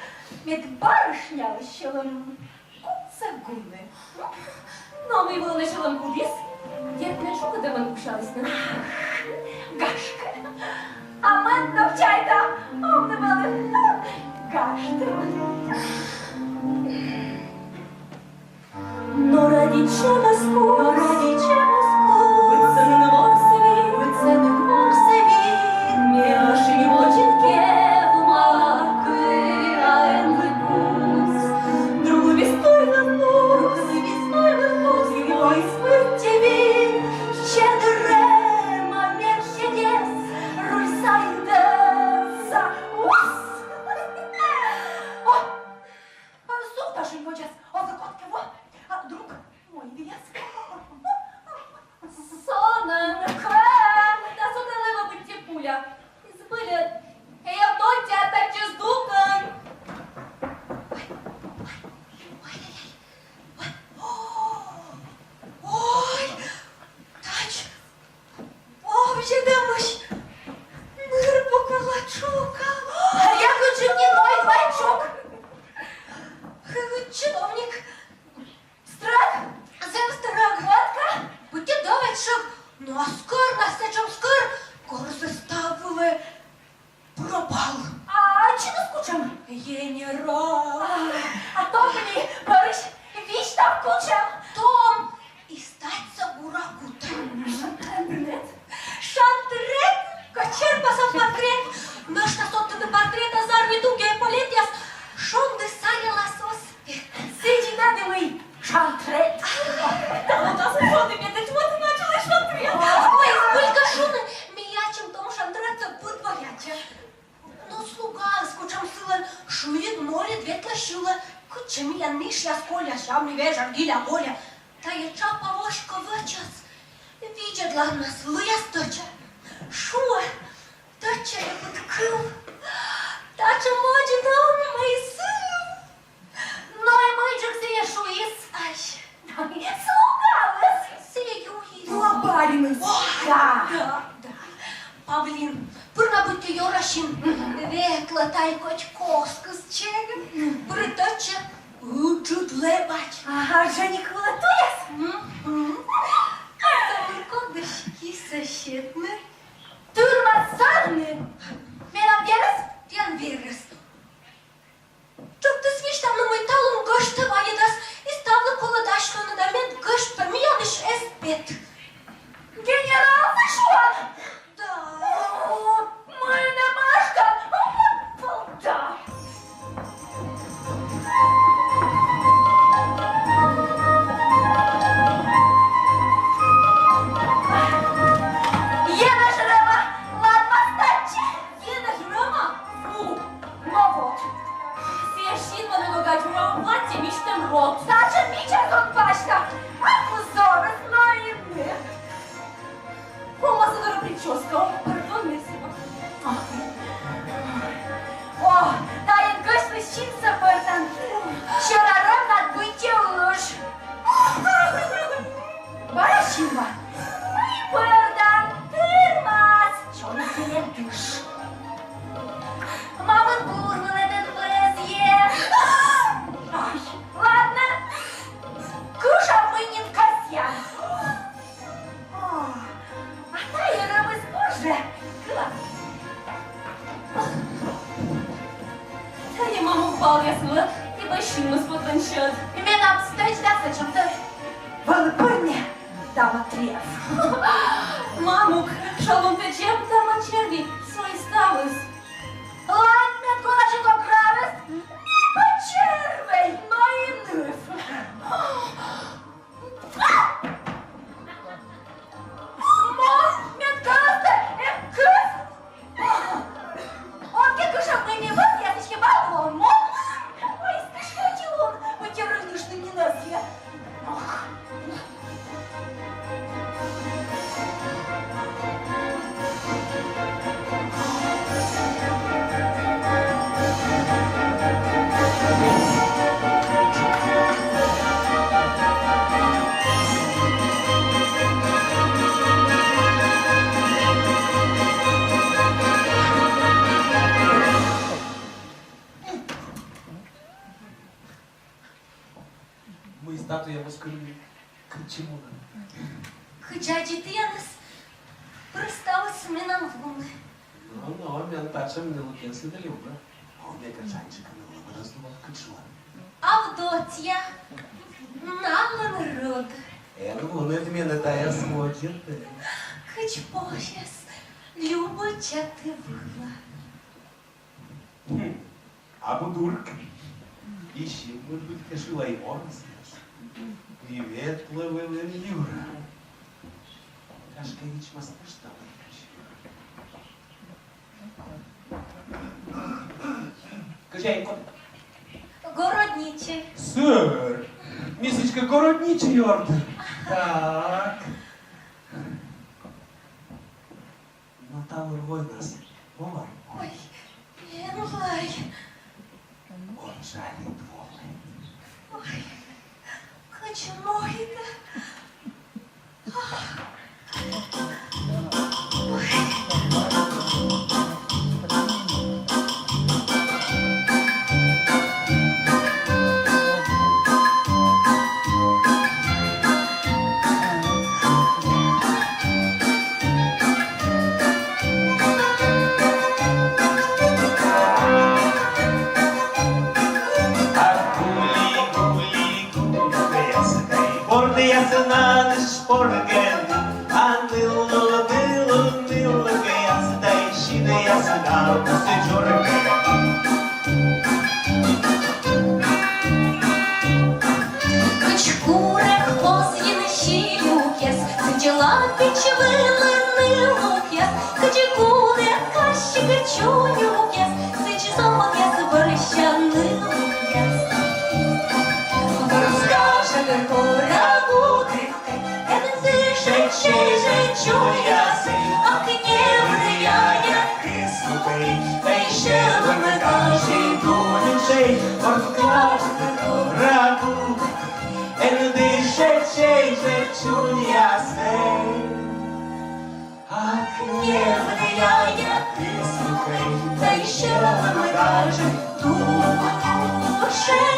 Мед барышнялысь сьӧлӧм кудсӧ гуны. Но мый вӧлӧм на сьӧлӧм кудыс, дерт, мед шукӧдӧмӧн кусялісны. Гашкӧ. А мӧд ног, чайта, овны вӧлі гажтӧмӧн. Но радейтчӧмыс кус, но радейтчӧмыс кус. Быдсӧ нин ворсӧ вир, быдсӧ нин ворсӧ вир. Ме ӧшинь водзын кевмакӧ, а эмлі кус. Друг луис туй лӧвпус, друг луис туй лӧвпус. И воис быттьӧ вир. Щедрӧма мерщедес руль сайӧдӧ за ус. О! Сувтӧ ӧшинь водзас, оз-ӧ кодкӧ во, а друг мойдъяс. Со нин кӧ, да со тайӧ лэбӧ быттьӧ пуля. Збыль ӧд, Евдокия татчӧ здукӧн. Ой, ой, ой, ой. Ой, ой, ой. Ой, овзьӧдӧмысь, ныр пукала, тшука. Якыджык нин мойд вай тшук. Хыгыд чиновник. Стрӧг? Зэв стрӧг. Водка? Быттьӧ дӧвӧдз тшыг. Но а скӧр на сэтшӧм скӧр, горзӧ став вылӧ. Пропал. А чыныс кутшӧм? Генерал. А, а том ли бӧрысь, висьтав кутшӧм? Том и статьсӧ бура кутӧ. Шантрет? Шантрет? Кӧть серпасав портрет. Нӧшта содтыны портретӧ зарни тугӧ эполетъяс, шонді сарелас оз пет. Сідзи на ды мый. Шантрет. Та вот асу шонді медводз началӧ шантрет. Ой, збыль кӧ шуны, ме ачым том шантретсӧ быд вай аддза. Но слугаыс кутшӧм сылӧн, шуйыд-морыд ветлӧ сьылӧ, кытчӧ миян мишъяс колльяс, сявны вежӧр гиля-воля. Тайӧ чапа вошкӧ вӧчас видзӧдланнас, лыяс тӧча. Шуӧ, тӧча лэбыд кыв. Татшӧм водзын он мый сыв. Но и мыйджык сійӧ шуис. Ась. Слугаыс сійӧ юис. Ну, а бариныс? Ой, да, да, да. Павлин, пыр на быттьӧ ёрасин. Мгм. Ветлӧ тай кӧть коскыс чегӧ. Мгм. Пыр тӧча, ыджыд лэбач. Ага, жених вылӧ туйяс. Мгм. Сӧмын кодысь кисӧ сетны. Тырмас сарны менам верӧс? Тіян верӧс. Тшӧктіс висьтавны, мый талун гӧжтӧ вайӧдас, и ставлы колӧ дасьлыны да мед гӧжт пӧ миянысь эз пет. Генерал, мый шуан? Да. О, мый нӧ мӧдышкан? О, да. Енэж рӧма ладмас татчӧ. Енэж рӧма? Фу! Но вот. Сійӧ синмӧ нин огаджура, ватсьӧ мисьтӧм рот. Татшӧм мича зон пасьта. Ах, зорӧс, но и ме. Ковмас дорӧ причёска, пардон, мерсьӧма. О, тайӧн гӧсьтлысь синсӧ пӧртан. Сьӧра рӧмнад быттьӧ ыж. Бара синва. Мый пӧрдан, тырмас. Чоныс менӧ дыш. Мамыд бур вылӧ тӧд вӧзйӧ. Ай, ладнӧ. Кыша, мый нин кӧсъян. О, а тайӧ рӧмыс бур жӧ. Кыла. Тайӧ мамӧ балъяс вылӧ и Сьӧмыс потӧн сьӧд. Менам стӧч да сэтшӧмтӧ. Вӧлі пӧрме да ма треф. Мамук, шолум тӧдзӧм да ма черви, со и ставыс. Лань мед корасьӧ кок гравӧс, не по червей, но и ныв. Мон мед кӧсті, эм кӧс. Он ке кышӧ мый ме вӧсъя, сідзкӧ баллон мон. Ой, скажи, он, ой, рынышны не нӧсъя. Ох. Мый статуя воскырны кытчӧ мунӧ? Кыдз аддзы тіянӧс, прӧстӧ ставыс менам лоӧ. Но, но, мен татшӧм нылукъяслы да любӧ. А ме кӧ шаньджыка нылӧм рӧзлы, кыдз шуан? Авдотья, налӧн рӧд. Эн вунӧд менӧ тайӧ сводитӧ. Кыдз позьӧ, любӧ чати вылӧ. Хм. Абу дурак. Висьӧм, мый быттьӧ шылӧй ворсӧ. И ветлӧ вылын юрӧ. Гашкӧ, вичмас нӧшта вӧлӧм. Кыдз эн ков? Городничӧй. Сӧр. Ме сідзкӧ городничӧй ордын. Так. Но талун войнас ме вӧлі. Ой, эн вай. Он жалит волі. Ой, кыдз мойдӧ. Ой. Гули-гули-гули, гуляскӧй, бордъясӧн на шпоргӧны, а нылу-нылу-нылукъяс тай синъяс налӧн дзоригӧны. Кыдз курӧк позйын силукъяс, сідз лапич вылын нылукъяс, кыдз курӧк касигӧ чуньукъяс, сідз зонъяс бӧрся нылукъяс. Вӧрас гажӧдӧ кора гудык, эн дышӧй, чей жӧ, чуньясӧй, ак, небыд яя кыскӧй, тай сьӧлӧм гажи тунсӧй, вӧрас гажӧдӧ кора гудык, эн дышӧй, чей жӧ, чуньясӧй. Ак, небыд яя кыскӧй, тай сьӧлӧм гажи тунсӧй.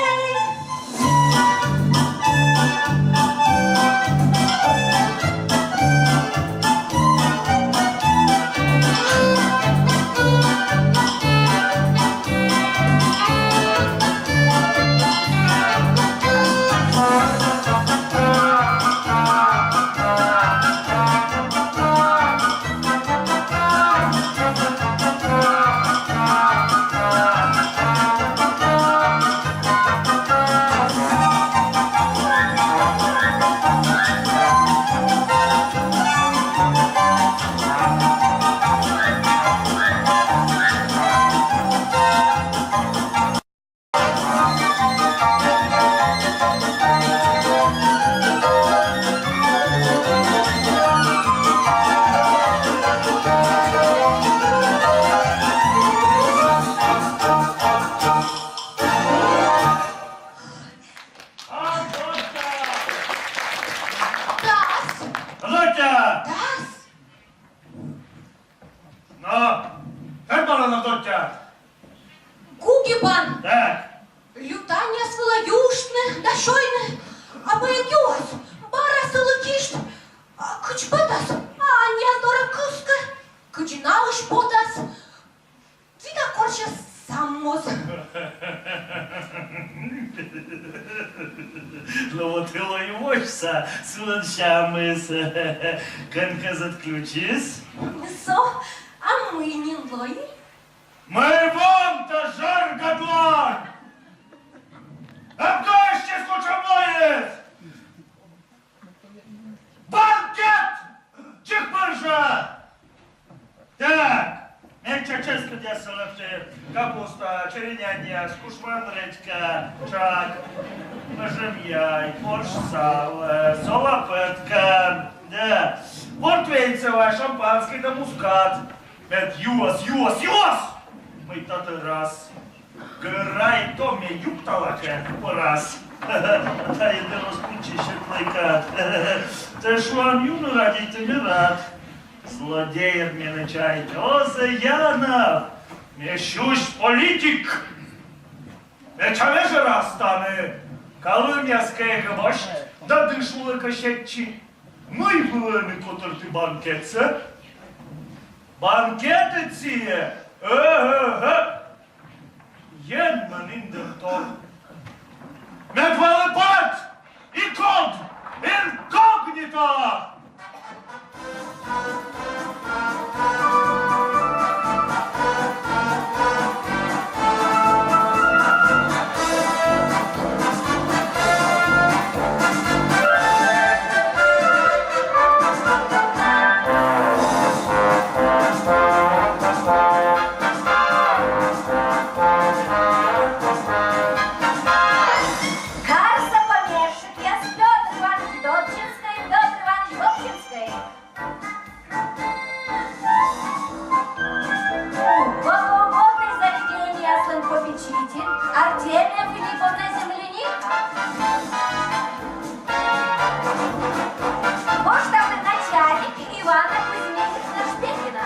Дас! Володя! Дас! Но, кӧть мый на дӧзьӧн? Гу гибан. Так. Лю таньяс вылӧ юыштны да сёйны, а пӧ эн юас, бара сылы кишт. А кыдз пӧтас, а аньяс дорӧ кыскӧ, кыдз наысь потас. Вида корсьӧ сам моз. Вот и лои восьса, сылӧн сямыс. Кӧн кӧзыт ключыс? Со, а мый нин лои? Мый вон тайӧ жӧргатлӧн! Ӧд кӧсйис кутшӧм лоис! Банкет! Чик пыр жӧ! Так, ме чеччӧскӧдъяссӧ лэпті: капуста, чериняньяс, кушман редька, чак, пӧжӧм яй, борщ, сало, сола пӧтка, да, портвейн сэсся, шампанскӧй да мускат. Мед юас, юас, юас! Мый татӧрас. Гӧрай, то ме юктала кӧ пӧрас. Тайӧ дыр оз кутчы сьӧд лӧй кад. Тэ, шуам, юны радейтӧ, ме рад. Злодейӧн менӧ чайтӧ оз-ӧ янав. Ме сюсь политик. Ме чайта, ме жӧ рас тані калымъяскӧд эг босьт да дыш улӧ кӧ сетчи. Мый вылӧ нӧ котӧрті банкетсӧ? Банкетыс сійӧ? Ӧ-ӧ-ӧ! Енмӧн индӧртор. Мед вӧлі пӧт и код инкогнито! Карса помещикъяс Пётр Иванович Добчинский, Пётр Иванович Добчинский. Богоугодный заведенияслӧн попечитель Артемия Филипповна Земляника. Почтаын начальник Ивана Кузьминична Шпекина.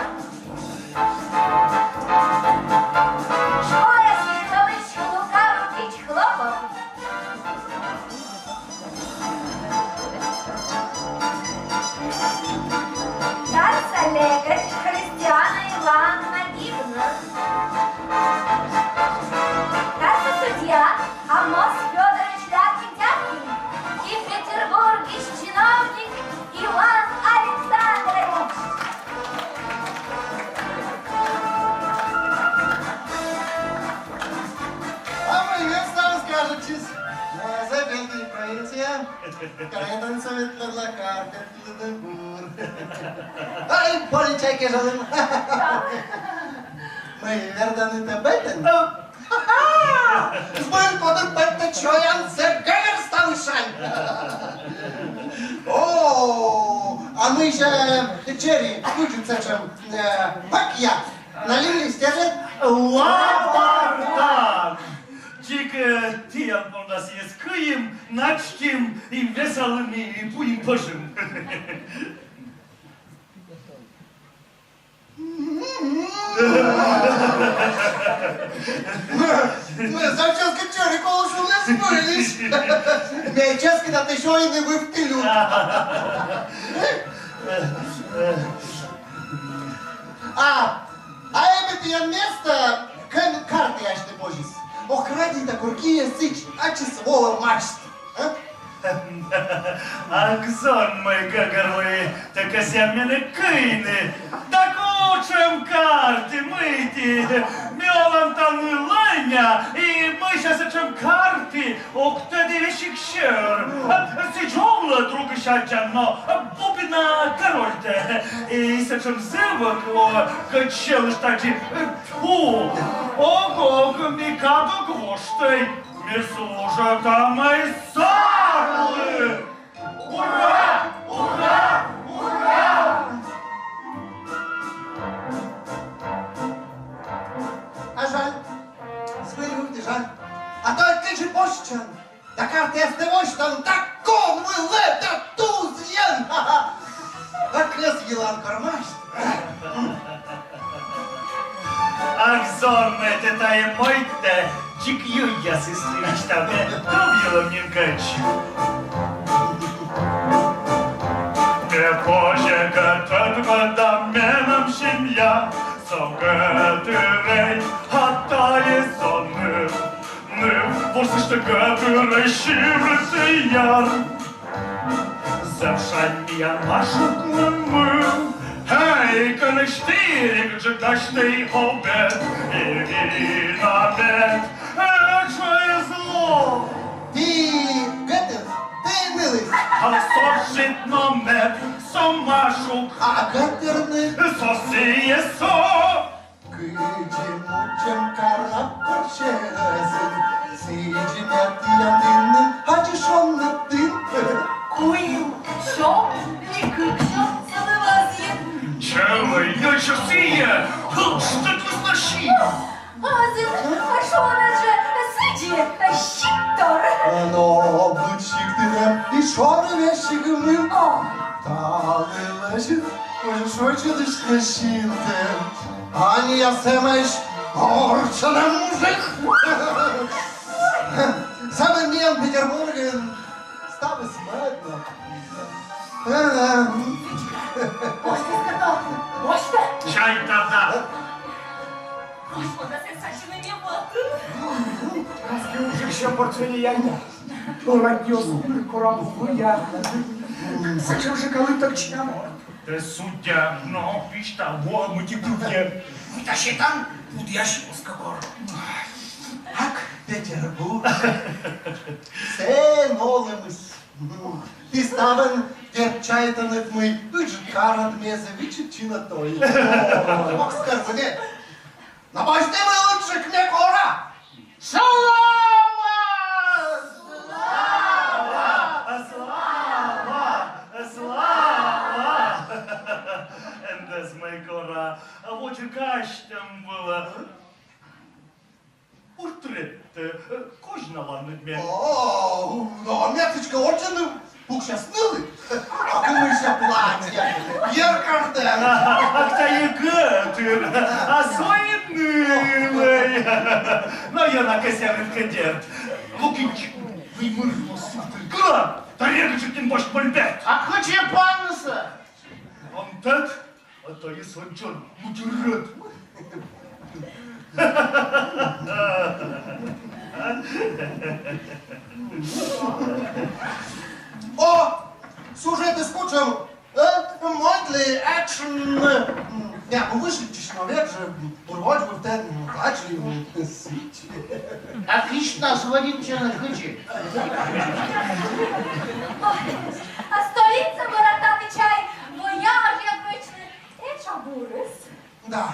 Школа светлович Лука Лукич Хлопов. Карса лекарь Христиана Ивановна Гибнер. Карса судья Амос Фёдорович Даркин-Дяркин и Петербургысь чиновник Иван Александрович. А мый век ставыс кажитчис. Э, зэв великӧй провинция. Каретан совет лыдла карпет лыдын бур. Ай, полицай кежалӧн. Мый, вердӧны тэ бӧрын? Збыль, Пётр, бӧртӧ чоян, зэв гӧгӧр ставыс шань. О, а мый жӧ, Джерри, кыдзи сэтшӧм, э, пакья? Налили стерлядь? Лапартан! Дзик, э, тіян понда сійӧс кыйим, начтім, и весалім, и пуим пӧжӧм. Ме, ме зэв чӧскыд, Джерри, колӧ шуны, збыльысь. Ме чӧскыд, а тэ сёйны вывті люд. А, а эбӧ тіян места, кӧн картаясьны позис. Ок, радейта кӧ, киӧ сідз ачыс волӧмаӧсь. А? Ах, зон мый гӧгӧр лои, тэ кӧсъян менӧ кыйны. Да кутшӧм карт, мый ті, ме олан тані лӧня, и мый сэтшӧм карт, ог тӧд весиг сьӧр. Сідз овлӧ, другысь аддзан, но бубна корольтӧ. И сэтшӧм зэв ӧк лоӧ, кӧть сьӧлысь тадзи. Тьфу! Ог, ог, ми кад ог воштӧй. Ми служитам сарлы. Ура! Ура! Ура! А жаль. Збыль вывті жаль. А то кыдзи босьтчан. Да картаястӧ восьтан, да ков вылӧ, да тузъян! А кӧзйылан кормасть. Ах, зон мый тэ тайӧ мойдтӧ, дзик юйясыс висьтавны, ков йылӧм нин кӧч. Ме позьӧ кӧ тӧдмӧда, менам семья, со гӧтырӧй, а тайӧ зонмыс. Ныв, ворсысь Гӧтырысь ывлысь яр. Зэв шань миян Машуклӧн мый. Эй, кӧнӧсь тэ, регыдджык дась тэ обед и вина мед. Эх, что и зло! Тэ гӧтыр, тэ нылыс. А со жит но мед, со Машук. А гӧтырныс? Со сійӧ со. Кыдзи мучӧм карапорчезын, сідзи ме тіян дінным аддзысьӧм нин. Куим сё и кык сё сылы вӧзйин. Чӧв-ӧ, ещё сійӧ, что тут носит? Азьын, а шуам жӧ, сідзи, сиктор. Но быд сиктыным и шоры весиг мын. О. Талылысь, ой, шочыдысь носит. Аня сэмӧсь орччӧн мужик. Сӧмын миян Петербургын ставыс мӧднӧ. Костя, скажи, Костя. Чай тата. Господа, сенсацийный не батын. Костя уже всё портфели яйта. Радио супер корабу я. Сача уже калыток чамо. Тэ судья, но пишта, во мытьы кывйӧ. Мыйта сетан, пудъясь оз кӧ кор. Ак, Петербург. Сэн олӧмыс. Тэ ставӧн, дерт, чайтан, мый ыджыд карад мезӧ виччысьӧ на той. Ок скӧрмы, нет. Но босьтӧмысь лучше ме кора. Слава! Слава! Слава! Слава! Эн эз мый кора, а вот и касьтӧм вылӧ. Портрет, э, козьналан ме. О, но ме сідзкӧ орденным пуксяс нылы. А кымысь платье? Йӧркарӧн. А кытчӧ ещё? А со и нылӧй. Но ёна кӧ сійӧ кӧ, дерт. Локинчик, мый мырдмӧ сутыр. Кыла, да регыдджык нин босьт мольберт. А кыдзи паннысӧ? Эн тӧд? А тайӧ сэтшӧм мудзӧрӧд. О, сюжетыс кутшӧм, э? Мойд ли, экшен? М, я бы вышедший, но век же, м, вроде бы в тен, м, вроде бы, м, сыч. А кисьтас вӧдитчӧны кыдзи? Ой, а столицаын, братан, чай, вояж, я точно. Этша бурыс. Да.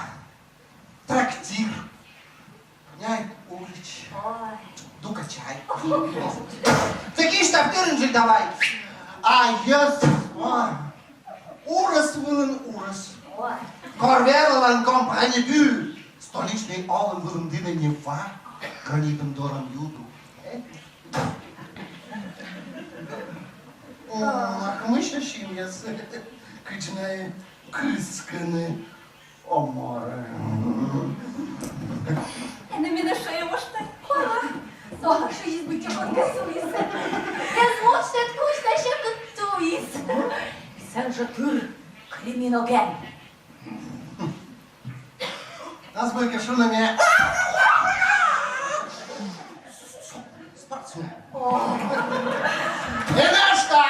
Трактир. Няйт улич. Ой. Дука чай. Тэ кисьтав тырынджык давай. А йӧз, а, урӧс вылын урӧс. Ой. Кор верлалан компани пӧ, столичнӧй олӧм вылын дінӧ не ва, гранитӧм дорӧм юду. О, а мыйсӧ синъяс, кыдзи найӧ кыскӧны. О, море. Эн менӧ шуӧй, мый тэ кора. Со шуис, быттьӧ кодкӧ суис. Эз мочтӧд кузь да сьӧкыд туис. Сэн жӧ тыр криминоген. Ас быттьӧ шуны ме. Спортсмен. О. Эн эшта!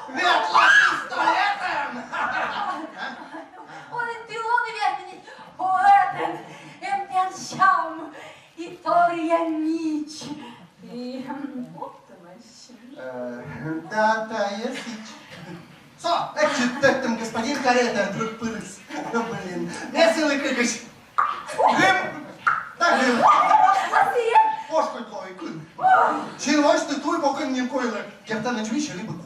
Ветла пистолетӧн! Ой, тэ лоны верминь поэтӧн, эм тэн сям и торъя мич. И, м, оптымась. Э, да, да, если ч-, со, эк чит тӧдтӧм, господин каретаӧн трӧк пырис. Блин, ме сылы кыкысь. Гым! Да, гым! Ошкодь лои кын. Син восьты туй бокын нин койлӧ. Кертанныд висьӧ либӧ куд.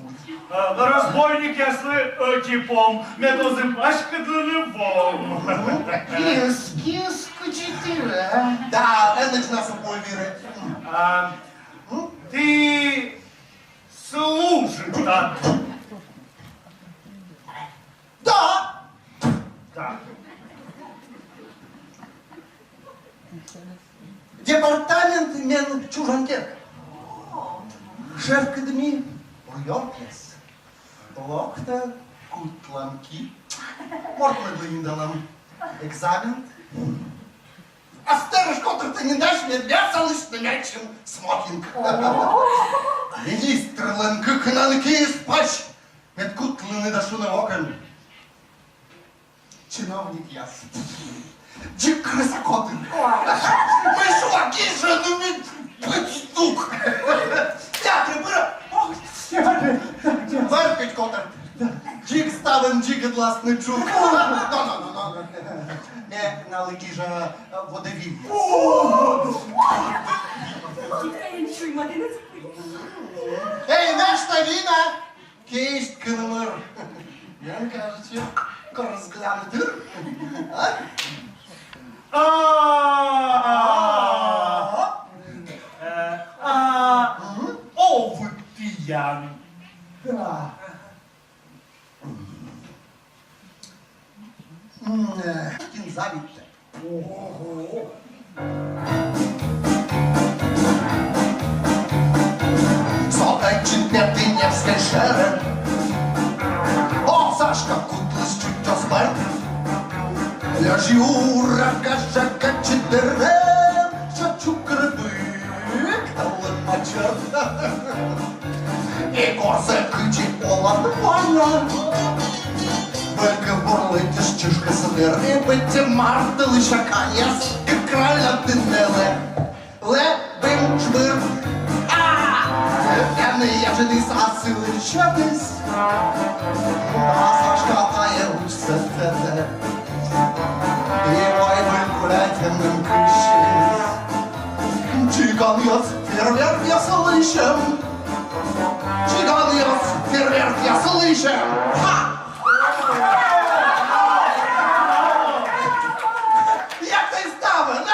Э, разбойникъяслы ӧти пом, мед оз и паськыдлыны вом. Кис, кис, кыдзи тырӧ. Да, эн ӧд на супой вирӧ. А, м? Тэ служитад. Да! Да. Департамент мен чужан керка. Шӧркыдми рӧдъяс. Локтӧ, кутлам ки. Мортмӧдлы индалам экзамен. Ас тэрысь котыр Тынь дась мед весалысь нымечым смокинг. Министрлӧн кыкӧнӧн киыс пӧсь, мед кутлыны да шуны вокӧн. Чиновникъяс. Дзик крыса котыр. Мый шуа, гижӧны мед пыд стук. Театрӧ пырӧ. Ох, театрӧ. Вӧр кыдз котыр. Дзик ставӧн дзигӧдласны джук. Но, но, но, но. Ме налы гижа, э, водевиль. Эй, нӧшта вина! Киысь кынмыр. Мен кажитчӧ, кор взглянуть. А? А, а, а, овы тіян. Да. М, э, кин завидуйтӧ. Ого. Со тадзи петӧ Невскӧй шӧрын. О, Сашка кутліс чуть оз мӧр. Лёжи ура, каша, качи дырем, ша чукры бык, талын мачор. И корсӧ кыдзи олан ванна. Вӧлі бурлы тыш чышкӧ содыр, и быттьӧ мартылысь аканьяс, и краллян тыннӧ лэ. Лэ, бым, шмыр. А! Тэнӧ яжинысь, а сылы сётіс. А Сашка тайӧ уджсӧ тӧдӧ. И вай выль гуляйтӧмын кыссис. Дзиганъяс, фейерверкъяс лыйсьӧм. Дзиганъяс, фейерверкъяс лыйсьӧм. Ха! Як тайӧ ставӧн, а?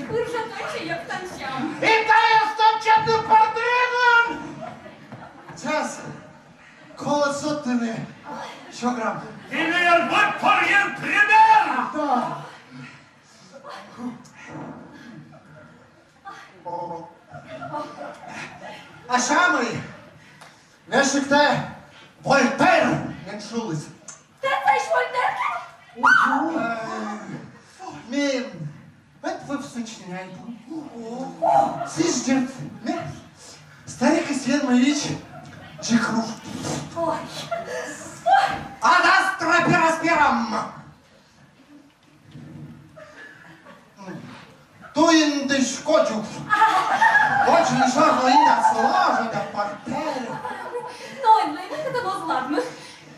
Пыр жӧ тадзи, як тансям. И тайӧ стӧчӧны портретын. Час. Колӧ содтыны. Сё грамм. Тіян быдторйын пример! Да. А сямӧй, весиг тэ Вольтер мен шуліс. Тэ сэтшӧм Вольтер кӧ? Ме ӧд вӧв сочиняйтан. Сідз нин, ме старик Исьен Мӧйысь дзик руш. Ой. Адастра перасперам. Туйындысь кодзув. Водзын шӧрлӧ и да сылажа да пӧртӧм. Но ӧні мыйкӧ да оз ладмы.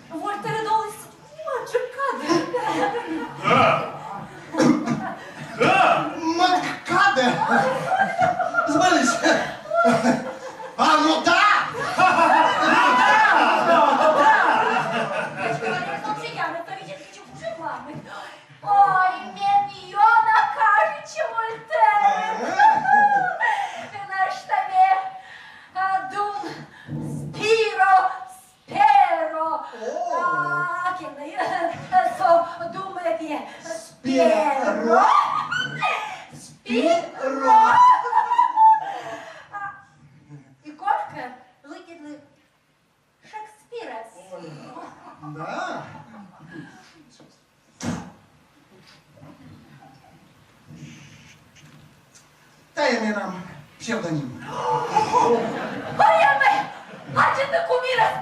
Вольтерыд оліс мӧдджык кадӧ. Да. Да. Мӧдджык кадӧ. Збыльысь. А, ну да! Ну да! Ну да! Вообще, я на второй день хочу уже мамы. Ой, Спиро. Спиро. А, и коркӧ лыддьӧдлі Шекспирӧс. Да. Тайӧ менам псевдоним. Ой, ме, аддзыны кумирӧс.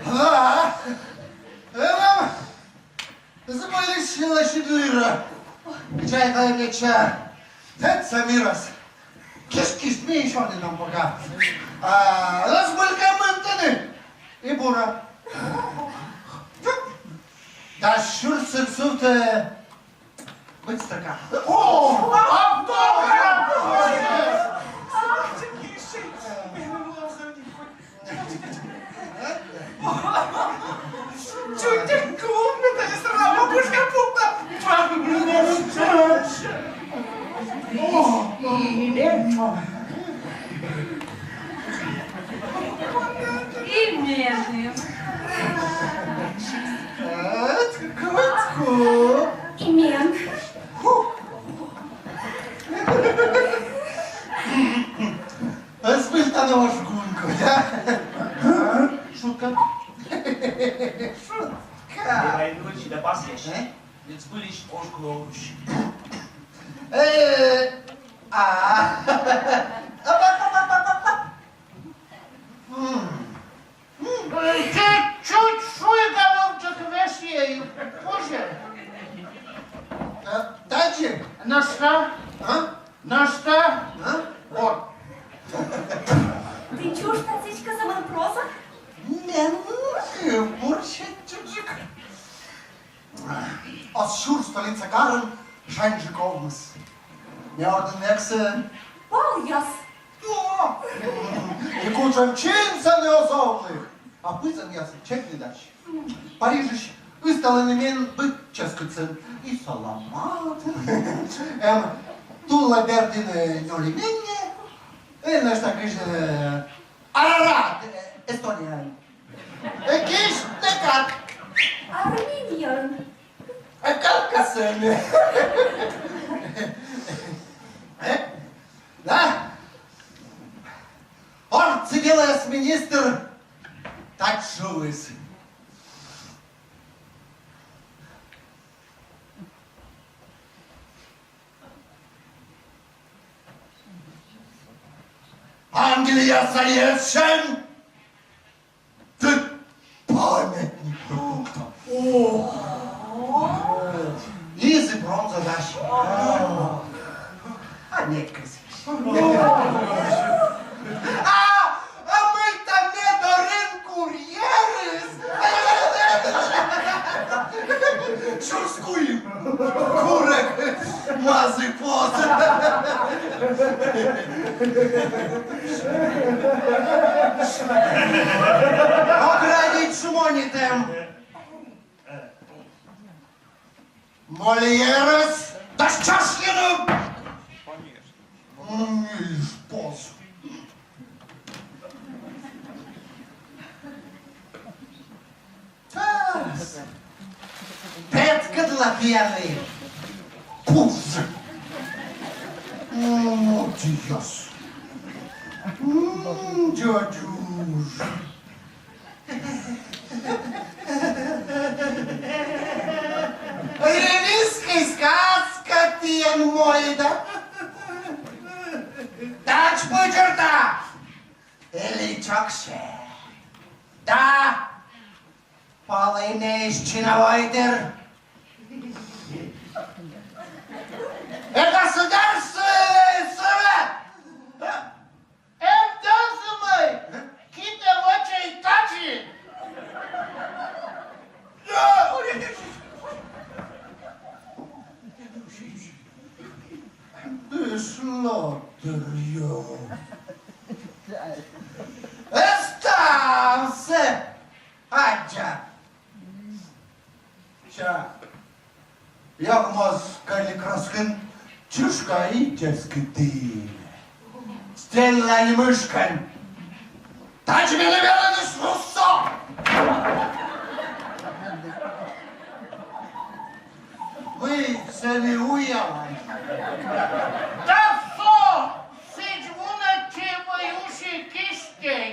Да. Эм, збыльысь лӧсьыд дыр. Чайта, мича. Тӧдса мирас. Кишт-кишт, ми ещё не нам пока. А, збыль кӧ мынтыны. И бура. Да сюрс сӧмын сувтӧ. Быстро-ка. О, автограф! Чуть не клуб, это же сама бабушка пупа. И меным. Кутко. И мен. Збыль тані ош гунько, да? Шутка. Шутка. Давай, короче, да пасьӧсь. Э? Ведь збыльысь ош гунько. Э, а. М. М, э, чуть-чуть шуй, голубчик, весь ей, позже. Э, дальше? Нӧшта? А? Нӧшта? А? Вот. Ті чужтан сідзкӧ сӧмын проза? Мен, э, бурсьӧ чуджык. Оз сюр столица карын шаньжык овмӧс. Ме ордын вексӧ. Палъяс. О! И кутшӧм чинсӧ нӧ оз овлы. А пызанъясӧн чекныдач. Парижысь ысталӧны мен быд чӧскыдсӧ. И саламат. Эм, тулла бердын, э, нёль именньӧ. Э, нӧшта кыдз, э, Арарат, э, Эстония. Э, кыдз тэнад? Армения. Э, Кавказын. Э? Да? Ордсӧ велӧс министр татшӧмыс. Англия саясьӧн. Тут памятник. О. Из бронза дась. А нет, красивый. А, а мыйта ме дорын курьерыс. Чӧскыд. Курӧг, мазі поз. Оградить шмонитӧм. Мольерӧс дась чашйыны. М, ишпоз. Тас. Петкӧдлӧй, пиянлы. Пуш. М, дядя. М, дядюш. Римскӧй сказка тіян мойда. Тадз пыдзырта. Или чоксьӧ. Да. Полынеысь чиновой дыр. Э, государственный совет! Эм дӧзмӧй, кытӧ вӧчӧй тадзи? Дышно дырйи. Ставсӧ аддза. Ща. Як моз кӧль краскын чышка и чӧскыд. Стеллань мышкын. Тачӧ менӧ велӧдысь руссо! Мый сэні уявны? Да со! Сідз вунӧдчӧй, мый уси кистӧй.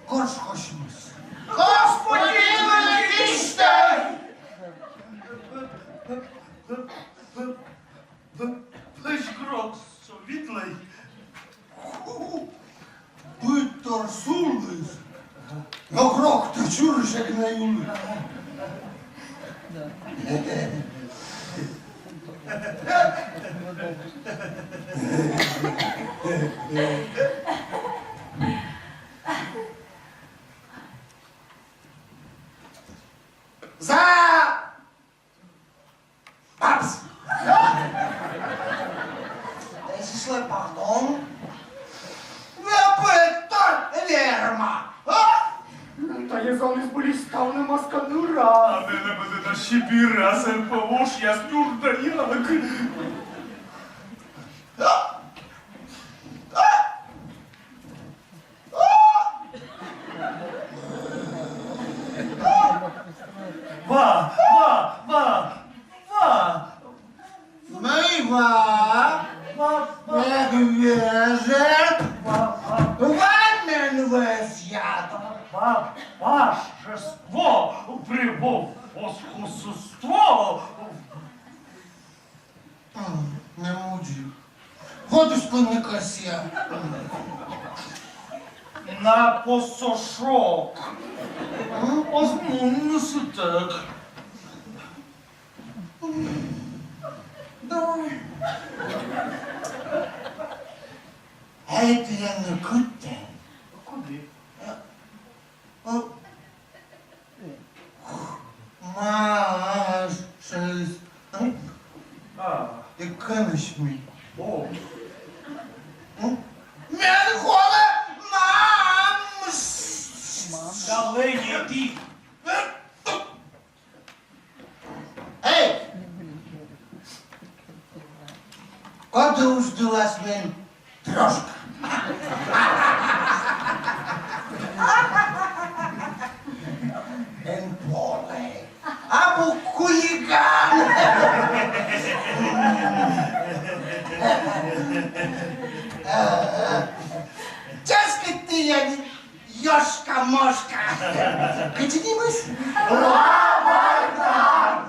Кӧш косьмыс. Господи, выль кистӧй! Пӧсь грок со видлӧй. Быдтор сулыс. Но гроктӧ чурысь эг на юны. За! Бабс! Эсійыслы пардон. Вепыттор верма, а? Тайӧ зоныс вӧлі ставнымӧс кӧ нырӧ. А менӧ пӧ тайӧ Сибирас эн пӧ вошъяс тюрдӧ нинӧм. Ва, ва, ва, ва. Мый ва? Ва, ва. Эг вежет. Ва, ва. Ва мен вӧзъяд. Ва, вежество, превосходство. М, не мудзи. Вот уж пынныкӧсъя. На посо шок. М? Оз мунны сытӧг. Давай. Эй, ты, я не кыттен. Куди? О. Машист. А. И кӧнысь ми. О. М? Мен холӧ мамыс. Давление ти. Эй! Коді удждылас мен трошка? Эн полӧй. Абу хулиган. Чӧскыд тіянь ёшка-мошка. Кыдзи нимыс? Лабадан.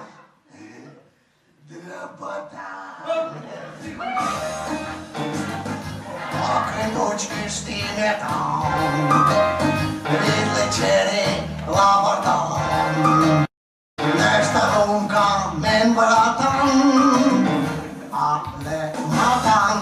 Драпатан. Окры тучкышті метан. Видлы чери лабадан. Нӧшта лунка мен братан. А ле матан.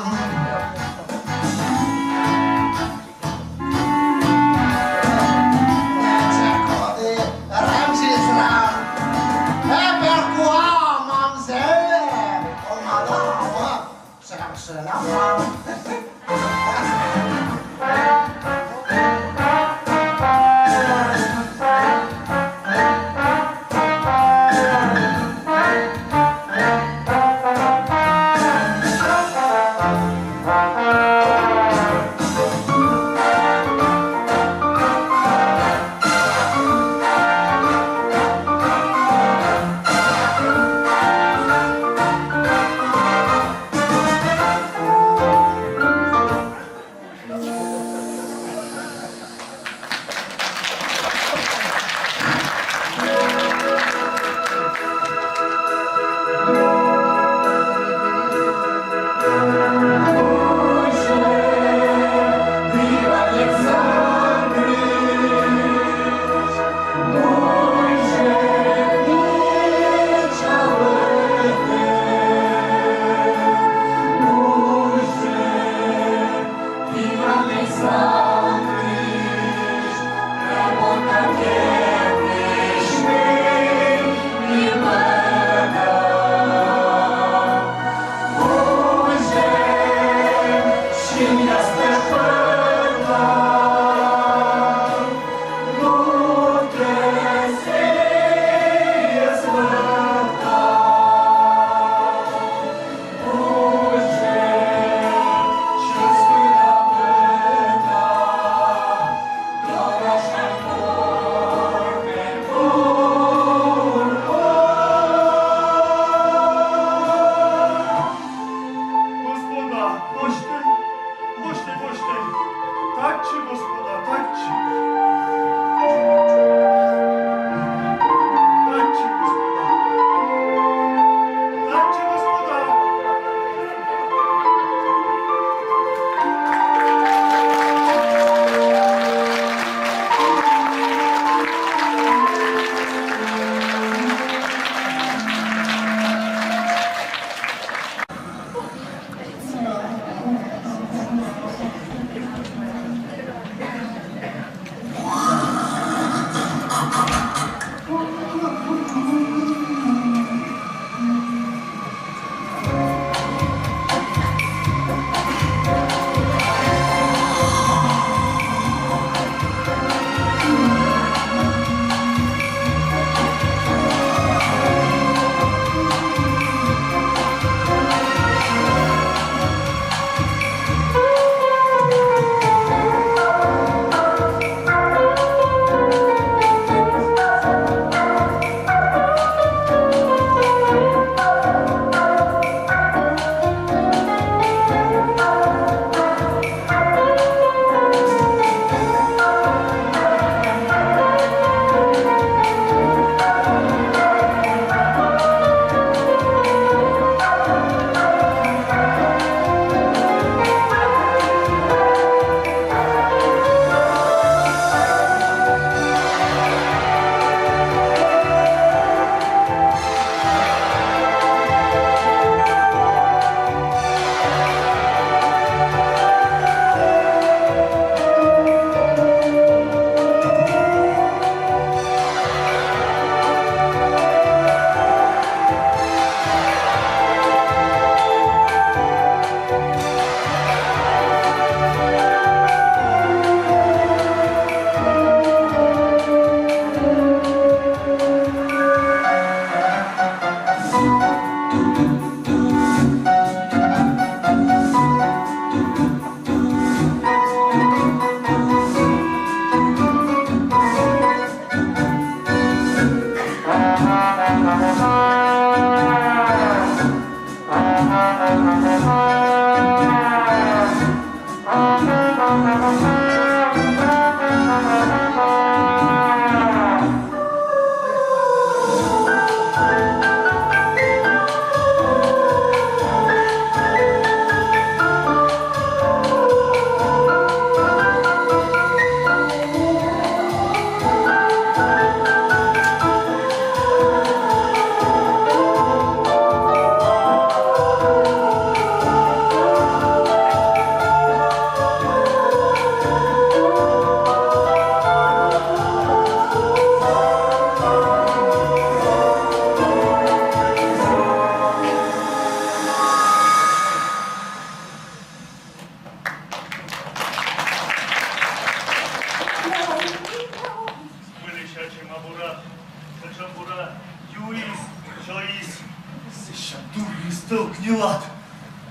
Дурныс тӧлкньылад.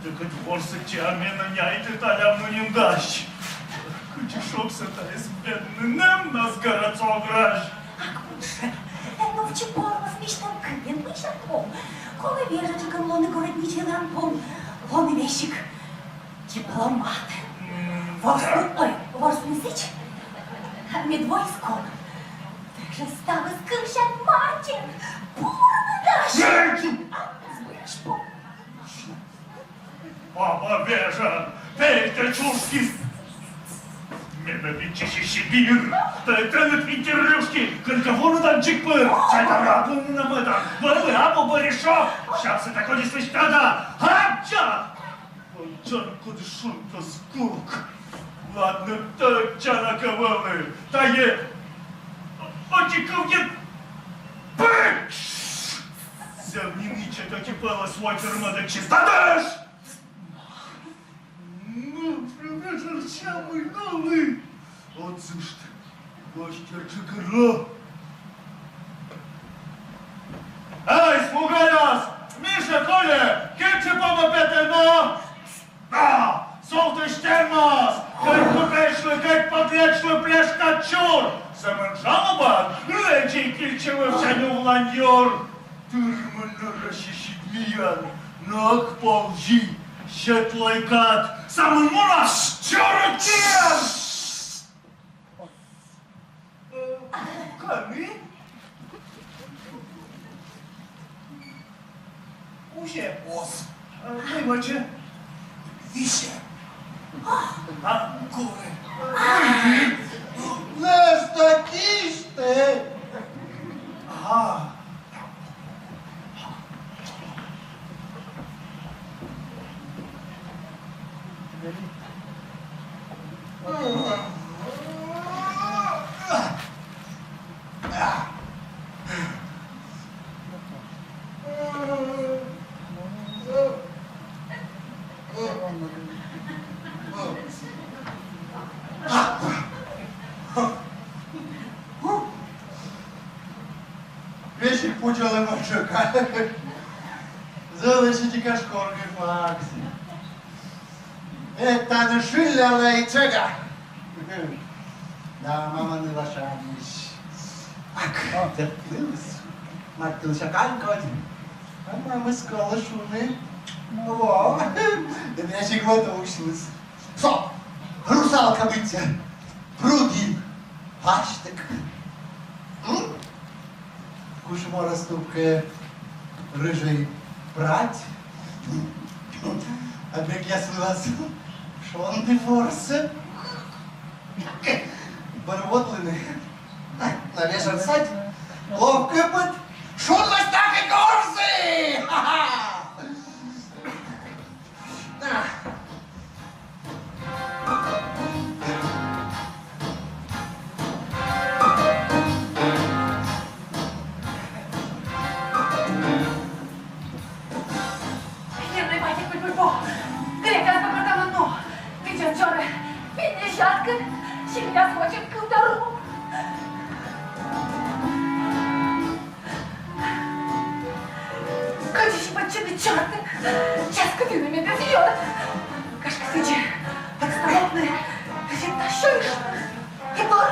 Тӧкыт ворсӧдчӧ, а менӧ няйтӧ таля мунӧм дась. Кыдзи шогсӧ тайӧс, беднӧй, нэмнас, городскӧй граждан. Ак, мужик, эн овчы пормыс, мися, кымын мися пом. Колӧ вежӧджыкӧн лоны городничӧйлӧн пом. Лоны весиг дипломат. М, ворсны, да. Ой, ворсны сідз. Мед воис кол. Тадзи ставыс кывсян мартин пурны дась. Эй! А, збыльысь пом. Баба вежа, пельтӧ чушкис. Менӧ виччысьӧ Сибирь, тэ, тэныд интервьюшки, кӧнкӧ вунӧдан дзик пыр, чайта, рабын на мӧдан, вӧлі абу бӧрйышов, щас это кодьыс висьтада, аддза! Ой, чан, коді шонтас курок. Ладнӧ, тӧдчана кӧ вӧлі, тайӧ ӧти кывйӧ пӧч! Зэв нин ичӧт ӧти пӧлӧс вой тырмӧдӧдчис да тӧш! Ну, профессор, сямӧй налы! Отсышт, гостьӧрджык ӧрлӧ. Эй, слугаӧсь! Миша, Коля, кытчӧ помӧ петӧ на? Да, сувтысь тэнас! Кӧть купечлы, кӧть подлечлы плешкад чур! Сӧмын жалобаӧн лэдзӧй кильчӧ вывсянь увлань юр! Тырмӧ нӧрасьысь миян, но ог повзьы, сьӧд лӧй кад, сӧмын мунас чорыд миян! Э, кӧні? Усе. Оз. Э, мый вӧчӧ? Висьӧ. А? Курӧ. Нӧшта кисьтӧ. А. Весиг пучалӧма тшӧкыда. Зэв сідзи кӧ школаын вӧлі. Э, тані шыльлалӧ и тшӧкыда. Да, мамӧн лашаысь. Ак, тӧдмаліс. Мартын сьӧкыда кодь. А мамыс колӧ шуны. Во. Да весиг вот усьліс. Со, русалка быттьӧ. Пруді пасьтӧг. М? Кучӧма роступкӧ рыжӧй прядь. А берегъяс вылас шонді ворсӧ. Бӧр водлыны. На вежан садь. Лов кыпыд. Шудлас так и горзі! Ха-ха! Грекъяс пӧ кӧть мый пӧ, грекъяс пӧ кӧть мый но, видзӧд дзорӧ, пинь сяткын, синъяс водзын кывдору. Кыдзи сійӧс пӧччыны, чёрт! Час кытыны медым ёрт. Гашкӧ, сідзи подставотны, сідзи тасьӧ и пыр.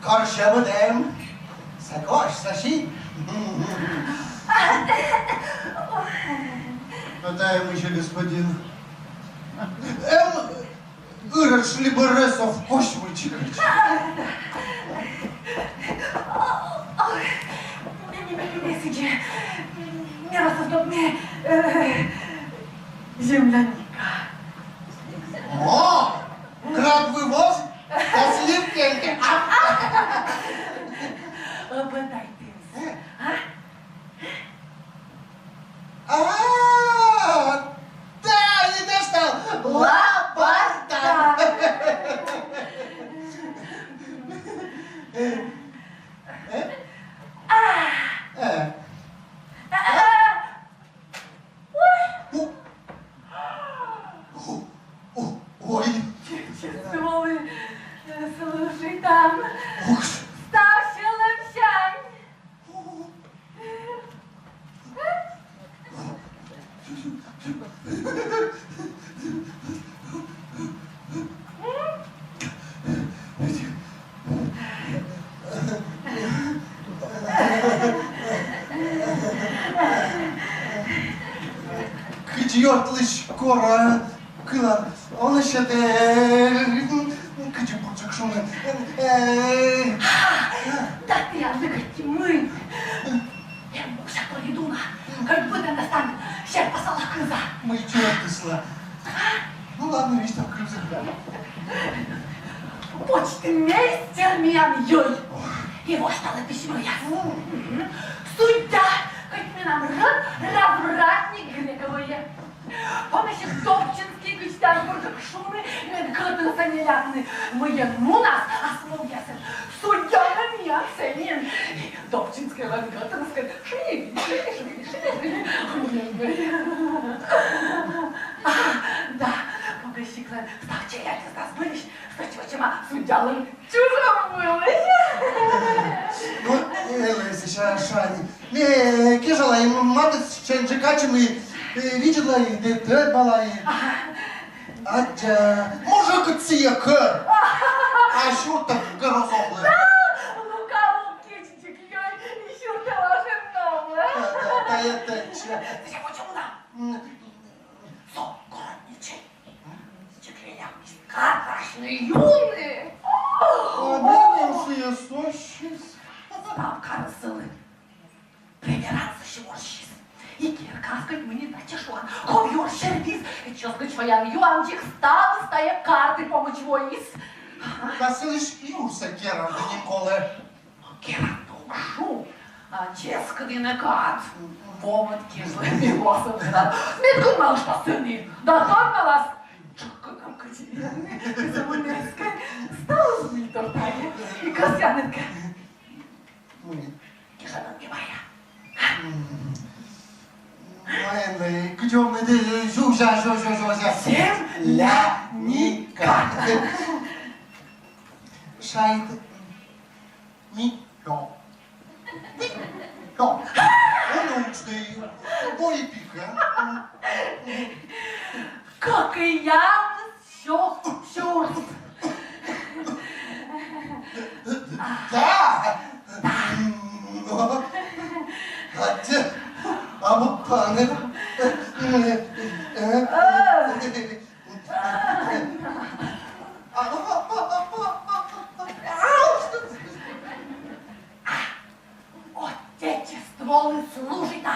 Кор сьӧмыд эм, сэк ош, сэк сі. А тайӧ мый жӧ, господин? Эм, Ырыд Шлиборезов косьмыч. Ме, ме, ме, ме сідзи. Ме росӧс тӧда, ме, э, земляника. О, град вывоз, да сливки. Ӧбӧдайтӧ. А? А, да, и нӧшта лаборантка. Кыдз ёртлысь кора кылан, он ещё те, кыдз бурджык шуны. Э, Да тіян ӧд кӧть мый. Эн мукшӧ, коли дуна, кӧть быдӧн да ставныс серпасалӧ кывза. Мый чёртысла. Ну ладно, висьтав кывзы. Почтмейстер миян йӧй. И восьталӧ письмӧяс. Мгм. Судья, кӧть менам рӧд, развратник грековӧй. Помещик Добчинский, кыдз тіян бурджык шуны, мед гӧтырсӧ нелятны. Мый эн мунас, а словъясӧн судьялӧ миянсӧ нин. Добчинскийлӧн гӧтырыскӧд шыли, шыли, шыли, шыли, шыли. А, да, помещиклӧн став челядьыс да збыльысь, сэтчӧ вӧчӧма судьялӧн чужӧм вылысь. Ну, э, э, сэсся шань. Ме кежала и матысьсянь жӧ качым и, э, видзӧдла и, д-, тӧдмала и. Аддза, мужикыд сійӧ кӧр. А сюртӧ гӧр оз овлы. Лука лун кечичик йӧй, и сюртӧ важӧн новлӧ. Да, да, да, это чё? Ты чего, чего там? М. Со городничий. Чиклеям карташтны юны. О, меным сійӧ сощис. Став карыс сылы преферансысь ворсіс. И керкаас кӧть мый нин татчӧ шуан, ков юӧр серпис, эдз чӧскыд шоян-юанджык, ставыс тайӧ карт помӧдз воис. Да сылысь юрсӧ керан да нин колӧ. Керан ук шу, а чӧскыдын кад. Вомӧд кежлӧ ми восӧдам. Мед кынмалыштас сэні. Да тӧдмалас. Чуккынам кыдзи. Кыдзи мунӧ эськӧ. Ставыс мильтор тайӧ. И кӧсъянныд кӧ. Кежлӧ нин ме вая. М. Ой, ну, кыдз овны, э, жужа, жужа, жужа. Земляника. Шайт. Ми. Тё. Тё. Он уж ты. Бой пика. Как и я, всё, всё. Да. А где? А вот паны. Отечестволы служита.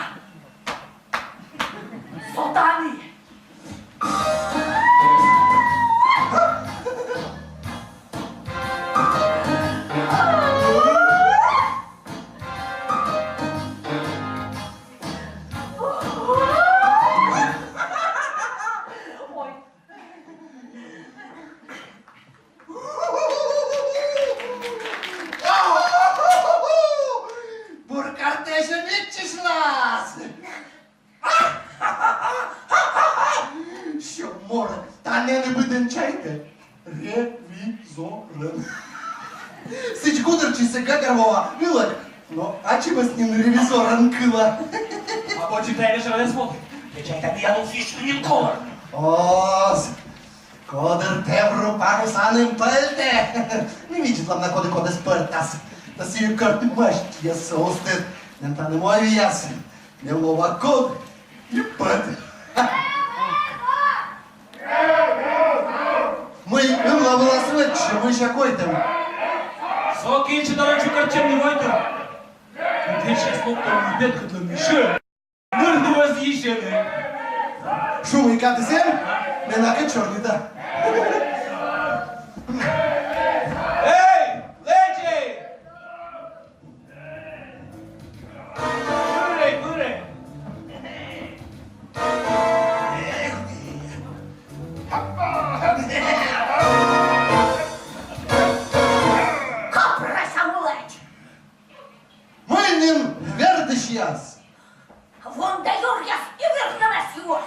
Сотаны. Ой. Бур картӧ эшӧ миччысьлас! Сё морӧ, та нӧ быдӧн чайтӧ. Ревизорӧн. Сідз гудыртчисны гӧгӧрвоа ылӧ, но ачымӧс нин ревизорӧн кылӧ. А бӧрти тайӧ вежӧрӧн эз вӧв. Ме чайта, миян уджыс нин колӧ. Оз. Кодыр тӧвру парусаным пӧльтӧ. Ми видзӧдлам на, коді кодӧс пӧртас. Да сійӧ кӧрт мӧстьӧ сӧ оз тӧд. Нӧшта тані мойвиас. Ме лоа код и пӧт. Мый ылла вылас вӧчсьӧ, мый сійӧ койтӧм. Со кильчӧ дорӧ чукӧртчӧм и войтӧм. Кыдз час локтӧм, мый петкӧдлӧм, мый сійӧ ныр нимӧс эз висьӧд. Шумӧй кадыс эм, ме накӧд сёрнита. Эй, лэдзӧй! Пырӧй, пырӧй! Копрӧса улӧдз! Мый нин вердысьяс? Вон да юръяс и вердӧмӧс юӧ.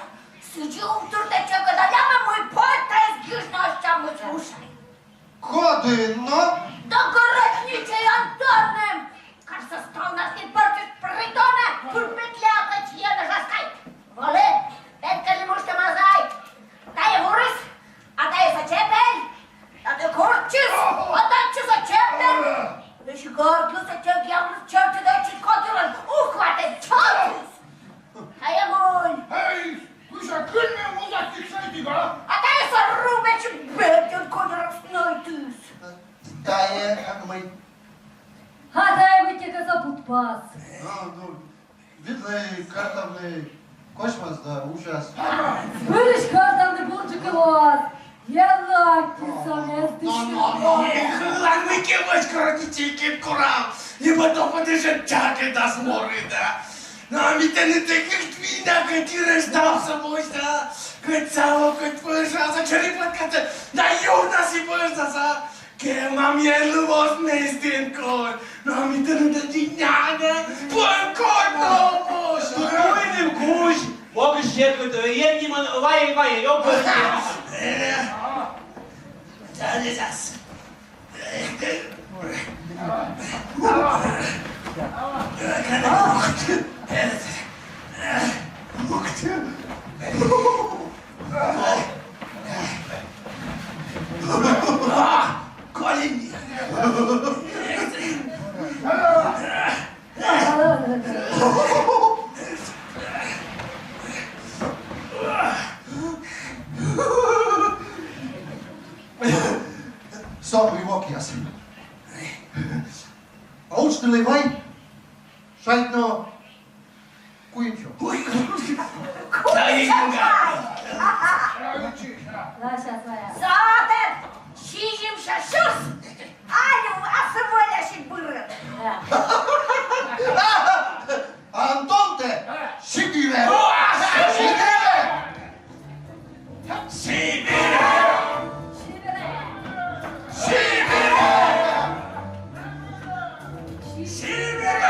Сідзи увтыртӧ чӧгӧт да лямӧ, мый пӧртӧ эз гижны ӧстчам мыч мушай. Видлӧй, картавны косьмас да усяс. Збыльысь, картавны бурджыка лоас. Ялак кисонез дышит. Но, но, но, Михайлан, мыйке вӧчка, родительке корам. Ибо то подышит чаке да сморы да. Но а ми тэныд кык вина, кык тирӧс ставсӧ босьта. Кык сало, кык пӧжа, за черепаткатӧ. Да юнас и пӧжа, за. Кема миянлы восмӧстын кор, но ми тэныд діньӧдз пӧм кор, но пусть. Туй нин кузь, могысь сетны, ен нимӧн вайӧ, вайӧ, ёб. Э, да, да, да. Со и вокъяс. А уджтӧ вай шайтӧ но куим сё. Ой, куим сё. Сатӧ сизимсё сюрс. Али асывволясьыд бырӧ. Да. Антон, тэ Сибирӧ. Сибирӧ. Сибирӧ! Сибирӧ! Сибирӧ!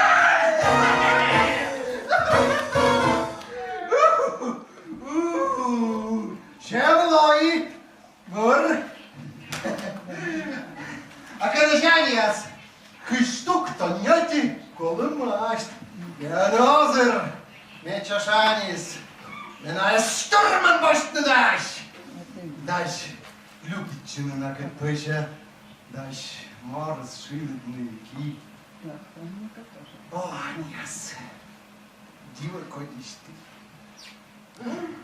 Сьӧм лои, бур. А кӧні сяньяс? Кызь штук тонньӧдз колӧ масть. Эн озыр, ме чошаньыс. Ме найӧс штурмӧн босьтны дась. Дась любитчыны накӧд пӧся. Дась морӧс шыльыдны ки. О, аньяс. Дивӧ кодьысьтыд.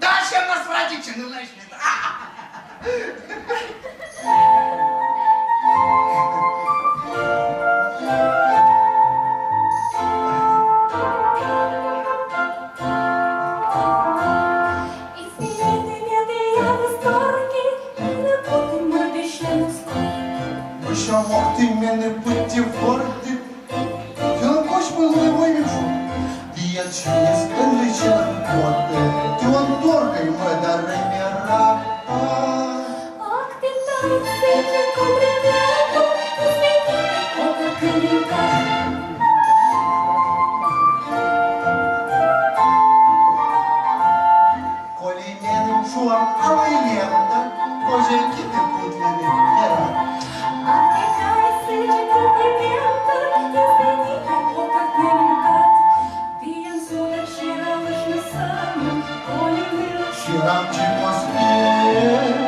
Дась, эн на сразу чынылась. Мися, мог ті менӧ пыдди вордыд. Сьылан косьмы лунӧ воймим шуӧ. Тіян синъяс ӧні сьылан кодӧ. Ті он торкӧй мӧдарӧ мера. Ах ты, так, сыдзи кубревляту, изменили кока кылинка. Коли меным шуам алӧй лента, козьӧ китӧ кутлыны вера. Сьӧрам чикос пель,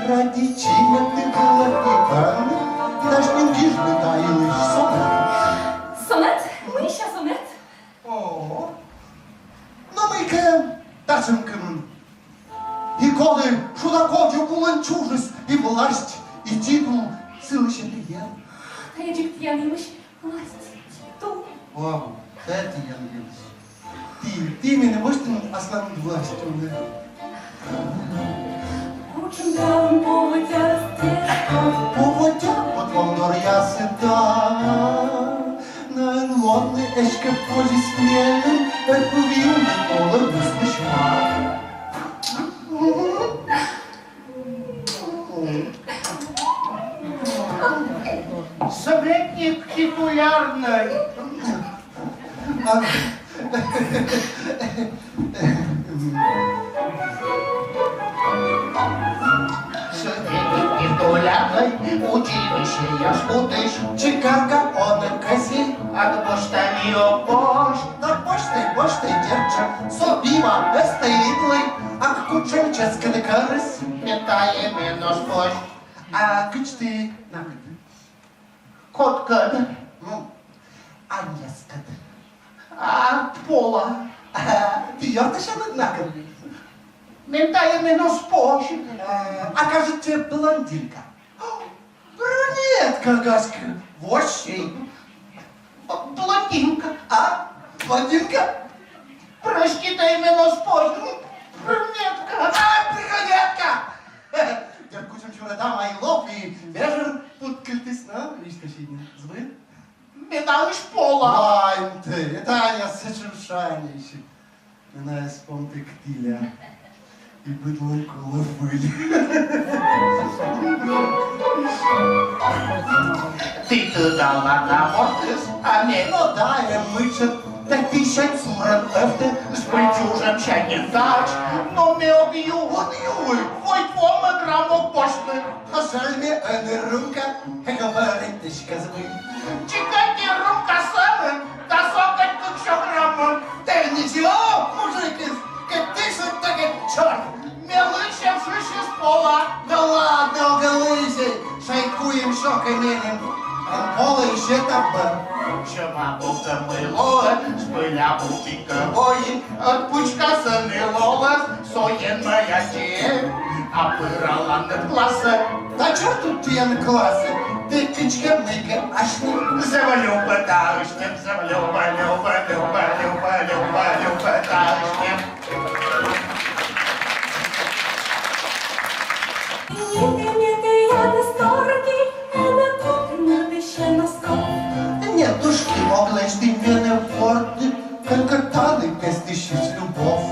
ради чего ты была пьяна, дась нин гижны та йылысь сонет. Сонет? Мися, сонет? О, но мыйкӧ татшӧм кымын. И коді шуда кодзук улын чужис, и власть, и титул, сылысь этӧ ен. Тайӧ дзик тіян йылысь власть, титул. О, тайӧ тіян йылысь. Ті, ті менӧ босьтінныд асланыд власть улӧ. Кутшӧм талун поводдяыс тіян. Поводдя, вот вондоръясыд да. Но эн лоны эськӧ позис меным, эн пӧв и уна колӧ мыслысь ма. Советник титулярнӧй. А, советник титулярнӧй, училищеяс кутысь. Чикаго он кӧсйӧ, ад босьтӧ миянӧс. Но босьтӧ, босьтӧ, дерт жӧ, со бива эстӧй видлы, а кутшӧм чӧскыд кӧрыс ме тайӧ менӧ оз позь. А кыдз ті накӧд? Кодкӧд? Ну, аньяскӧд. А пола? Ті ёртасянныд накӧд? Мен тайӧ менӧ оз позь. Э, а кажитчӧ, блондинка? Брюнетка, гаськӧ, вообще. Б-, блондинка, а? Блондинка? Прости, тӧй менӧ оз позь. Брюнетка. А, брюнетка! Дерт, кутшӧм чурӧ дама и лов, и вежӧр путкыльтіс, но висьтасьӧ нин. Збыль? Ме таысь пола. Ай, тэ, это Аня, сэтшӧм шань ещё. Ме найӧс помтӧг тіля. И быдлаын колӧ выль. Ті тыдалан на мортыс, а ме но да эм мытшӧд. Тэ тысяча сурӧн ӧвтӧ, збыль, чужӧмсянь нин таӧдз, но ме ог ю. Ог ю? Вой вомӧн рам ог босьтлы. А жаль, ме ӧні рюмка, эга бӧрын тышкас збыль. Чикӧй, тэ рюмка сӧмын, да со кӧть кык сё граммӧн. Тэ ничего, мужикыс, кӧть тэ шуд, кӧть чорт. Ме лыйсьӧм шусьыс пола. Да ладно, ог лыйсьы, шай куим сё кӧ меным. Эн колӧ ещӧ таб бӧр. Сьӧма быттьӧ мый лоӧ, збыль, абу пиковой. Ӧд пычкасӧн и лолас, со Ен мӧдӧдчӧ, а пыралан ӧд классӧ. Да чё тут тіян классыс? Тэ кыдзкӧ мыйкӧ асьным. Зэв любӧ таысь нем, зэв любӧ, любӧ, любӧ, любӧ, любӧ, любӧ таысь нем. Нет, тушки, ог лэдзтӧй менӧ вордны, кӧнкӧ тані пестысьыс любовь.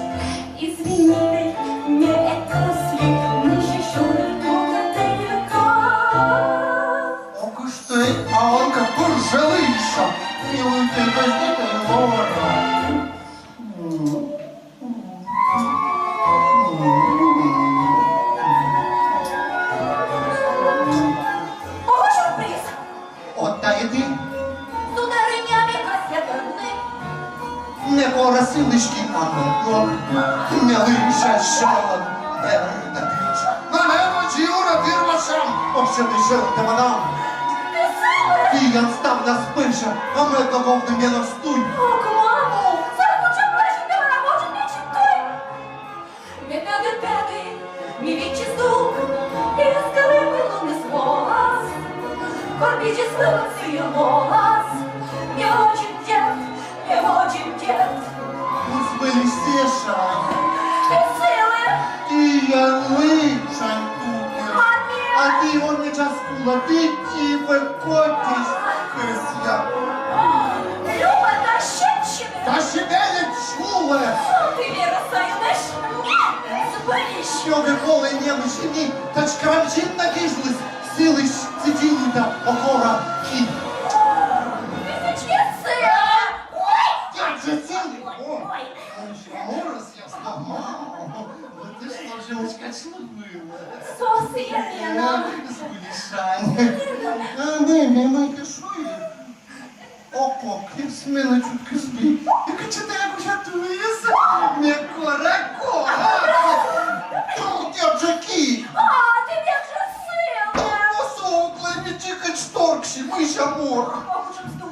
Извини, ме эг кӧсйы, мый сюрӧ мукӧдтӧг. Ог ыштӧй, а он кӧ пыр жӧ лыйсьӧ. Милуйтӧй, возьмитӧй лоӧ. Ого, сюрприз! Отдайте. Сударыня, ме кӧсъя тӧдны. Ме корӧ сылысь, кин ме, но ме лыйся сьӧлӧм. Вердӧ пич. Но ме вӧчи уна тырмасям. Вообще, ты сьӧлӧмтӧ, мадам. Ты сылы? Тіян ставнас пӧльсӧ, а ме кӧ ковны, менӧ стуй. Ок, маму, сӧмын кутшӧм лӧсьыд, ме вана водзын нечик туй. Ме тӧді, тӧді, мый виччысьӧ здук, и эскӧдӧ, мый луныс воас. Кор видзис вылӧ, сійӧ лоас. Ме водзын, дерт, ме водзын, дерт. Збыльысь сійӧ шань. Тэ сылы. Тіянлы шань тупис. А ме? А тэ он нин час кулӧ, тэ тіпӧ котьысь кӧсъя. Любӧ да сетчыны. Да сідзи чулӧ. Со ті верӧс сайынӧсь. Нет, збыльысь. Ог кӧ колӧ немысь, ме тадз крамзин на кизьліс, сылысь сідзи и да окора ки. Тысячки сы. Ой! Тадзи сылы. Ой, ой. Ой, морӧс я сломал. Вот ты что, девочка, чего было? Со сійӧ менам. Збыльысь шань. А, ме, ме, ме, кышуй. Ок, ок, ес менӧ чуткис би. И кыдзи тэ куча туйыс. Ме кора кор. Чё, держаки? А, тэ держи сына. Ок, ок, ме чикыч торкси, мыйся мор. Ок, уже вздумал.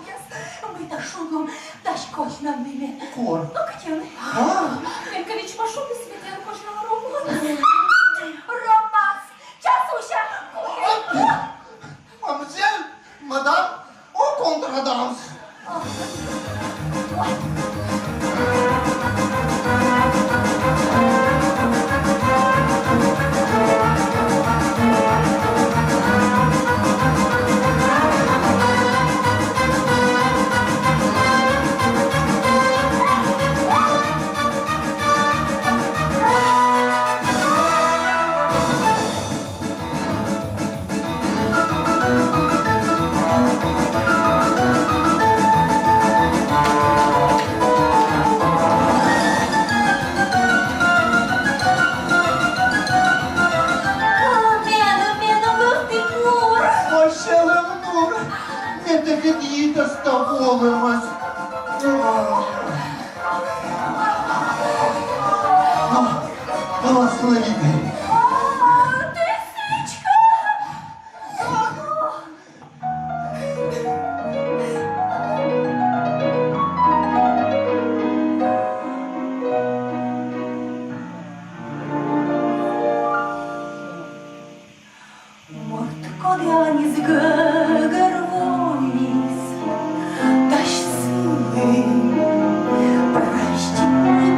Мый да шуам, дась козьнан ниме. Кор? Ну, кытӧн. А? Петька вичмӧ шудіс, ме тэн козьнала романс. Романс. Час уся. Мамзель, мадам, о, контраданс. Меным, меным, ӧвтысь нур. Ой, сьӧлӧм нур. Ме тэкӧд йитӧста волӧмась. Благословитӧй. Морт, кодъяс гӧгӧрвоис, дась сылы проститутка.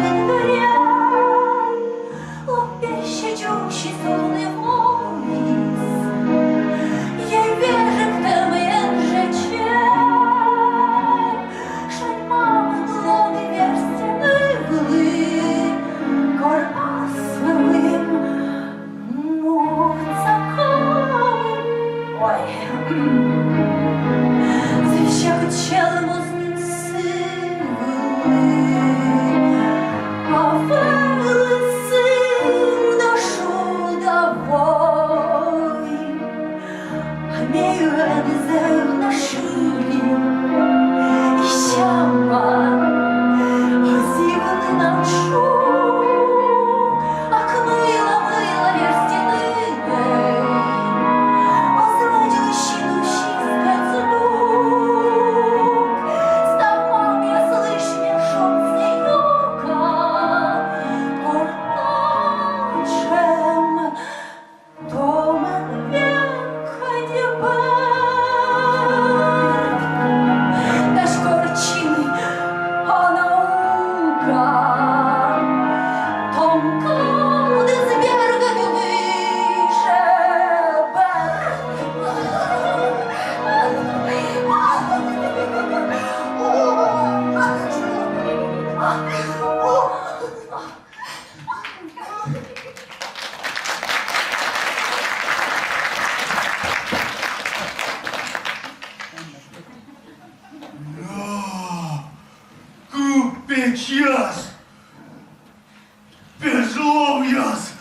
Пеж ловъяс!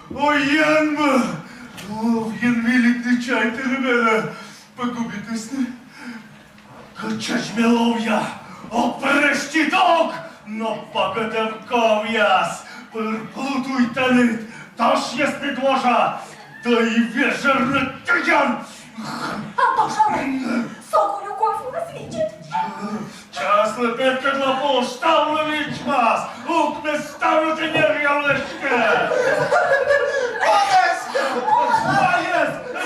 Ой, Енмӧ! Ловйӧн вильыд чайтӧны менӧ, пӧгубитісны. Кӧчӧдз ме, ловъя, ог прӧстит, ог, но пӧгӧтӧм ковъяс пыр плутуйтӧны, ташъясныд вожа, да и вежӧрныд тыдян. А то жаль, со кӧ любовь у нас видит. Часлы петкӧдлӧ, пол ставлы вичмас, укмыс ставнытӧ неръялыштӧ. Кутіс!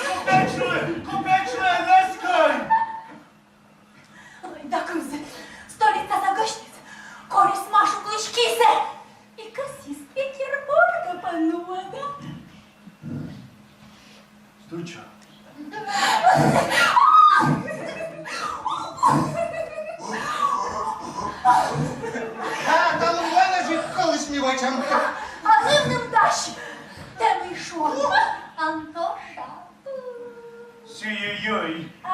Купечлы, купечлы нӧскӧй! Ой, да кывзы, столицаса гӧсьтыс корис Машуклысь кисӧ и кӧсйис Петербургӧ пӧ нуӧда. Стуча. А, талун вольнӧ жӧ кӧлысь ми вӧчам. А зывным дась. Тэ мый шуан, Антоша? Сійӧ йӧй. А.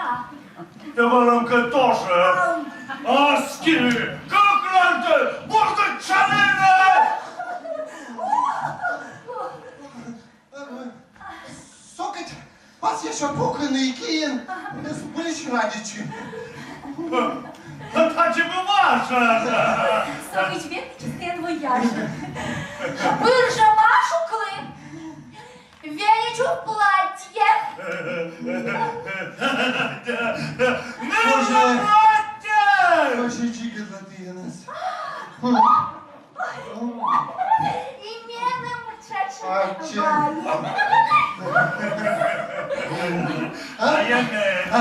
Тэ вӧлӧмкӧ тоже. А. Аски кыкланты бурдӧдчанінӧ! Со кӧть пасъясӧ пукыны и киын, збыльысь радейтчи. Тадзи бы важӧн. Со кӧть вердитчис тэн вояжын. Пыр жӧ Машуклы величу платье. Тоже, тоже чигыдлы тіянӧс. И меным тшӧтш. А, че? Валь. А? А я, э, а,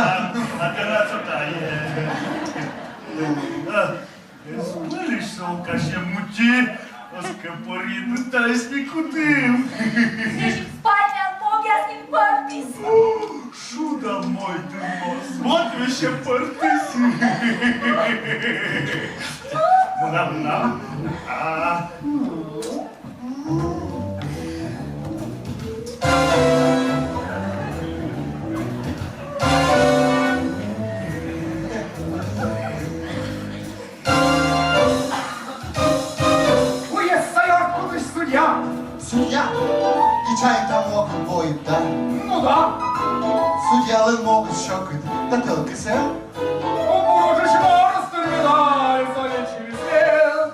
операцию-то, э, э, збыльысь со касьӧ мути, оз кӧ пӧрйыны, таысь некутім. Весиг спальняын могъяс нин пӧртіс. Шуда мойдын моз. Вот весиг пӧртіс. Мунам, мунам. А. Уйӧс сайӧ кутіс судья. Судья? И чайтам, мог воит, да? Ну да. Судьялӧн могыс сьӧкыд. Да тӧлкыс эм. Бурджык морӧс тыр медальсӧ личи висьтав.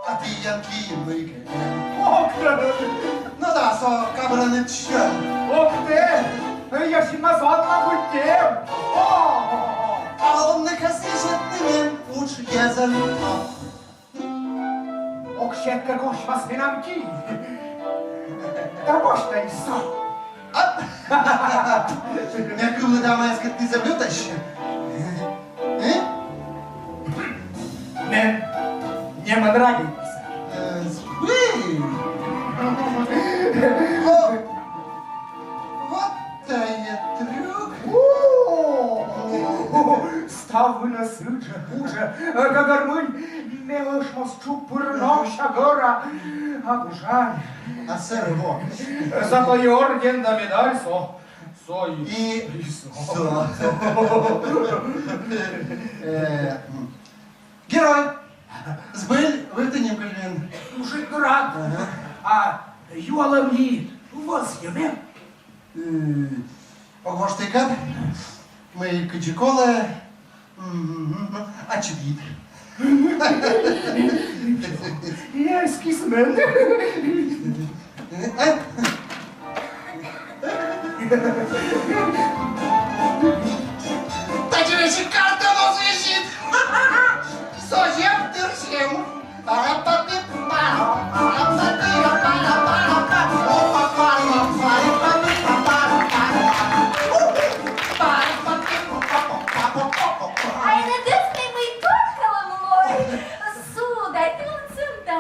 А тіян киын мыйкӧ? Ог тӧд. Ну да, со кабраныд сьӧм. Ог тӧд. Эшшӧ ме содтӧ кутам. О! А он кӧсйӧ сетны мен удж йӧзӧн. Ог сет кӧ, гожмас менам ки. Да босьт тай со. А? Ме кывлі, да ме эськӧ тіянӧс зэв лёктысь. Э? Мен нэмӧн радейтіс. Э, уй. Во-, вот тайӧ трюк. О! Став выныс ыджыд, ыджыд. Э, гӧгӧр мый, ме ӧшмӧс тшупырногся гӧра. А гужан. А сэрӧ во. Зато и орден да медаль со. Со и, и со. Со. Э, м. Герой. Збыль вывті нимкыльын. Мужик дурак. Ага. А юалӧм ли вӧзйӧм эм? Э, ог воштігад, мый кыдзи колӧ, м, ачыд йит. Эскиз мен. Э? Тадзи весиг картӧн оз висьт. Со зэв тырсьӧм. А ӧні дӧзмӧй, мый торкалӧм лои. Сударь, тэ сэтшӧм да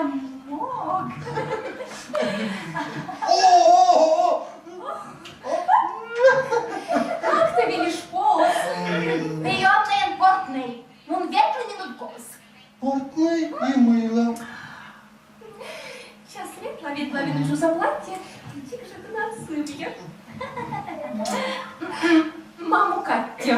мог. О-о-о! Как тэ велишь, поз? Приёмнӧйын портнӧй. Мун ветлы минут гоз. Портнӧй и мыйла. Час ветла, ветла, венчу за платье. Тик же ты на сырье. Маму Катя.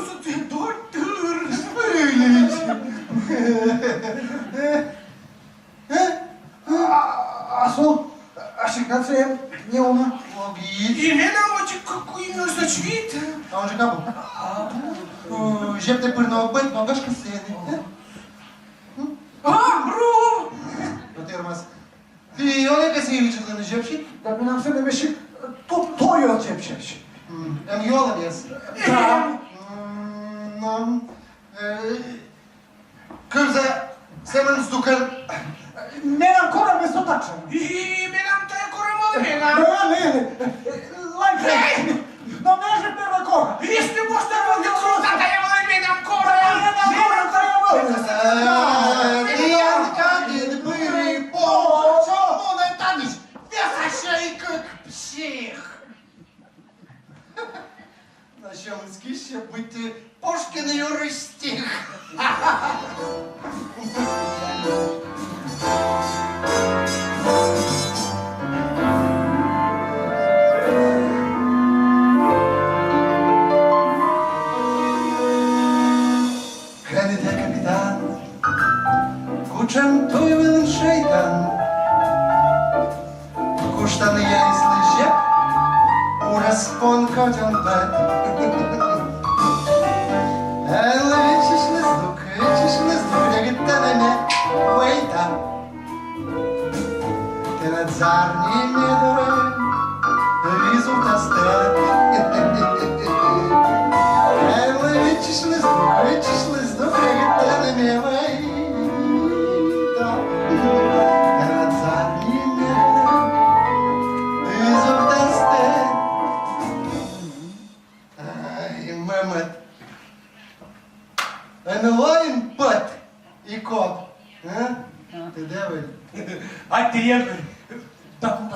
Юсо тэн дочь тыр. Спылить. Э? А, а со ассигнация не уна. Логит. И менам ачыд кык куинь нёль сӧч вит. А он же кабы. Э, зептэ пырны ог быд, но гашкӧ сэні. Э? М? А, ру! Петырмас. Тэ Олег Васильевичлы зепсьыд? Да менам сэні весиг то-, тойӧ зепсьысь. М, эн ёлы вес. Да. М, но, э, кывза сӧмын здукӧн. Менам корӧмыс со татшӧм. И менам тайӧ корӧм вӧлі менам. Да, менам. Лайк. Эй! Но ме жӧ первой кора. Если можно, вот и круто, тайӧ вӧлі менам корӧм. Тайӧ менам корӧм, тайӧ вӧлі. Э, тіян кадыд быри пол. Чому не танысь? Весасьӧ и кык псих. Насчет лыскище быть Пушкин юрый стих. Кӧні тэ, капитан, кутшӧм туй вылын шейтан? Куштан яйыслы зеп, урас пон кӧть он пӧт. Эн лы виччысьлы здук, виччысьлы здук, регыд тэнӧ ме вӧйтам. Тэнад зарни ме дорӧ визувтас тӧд. Эн лы виччысьлы здук, виччысьлы здук, регыд тэнӧ ме вӧйтам.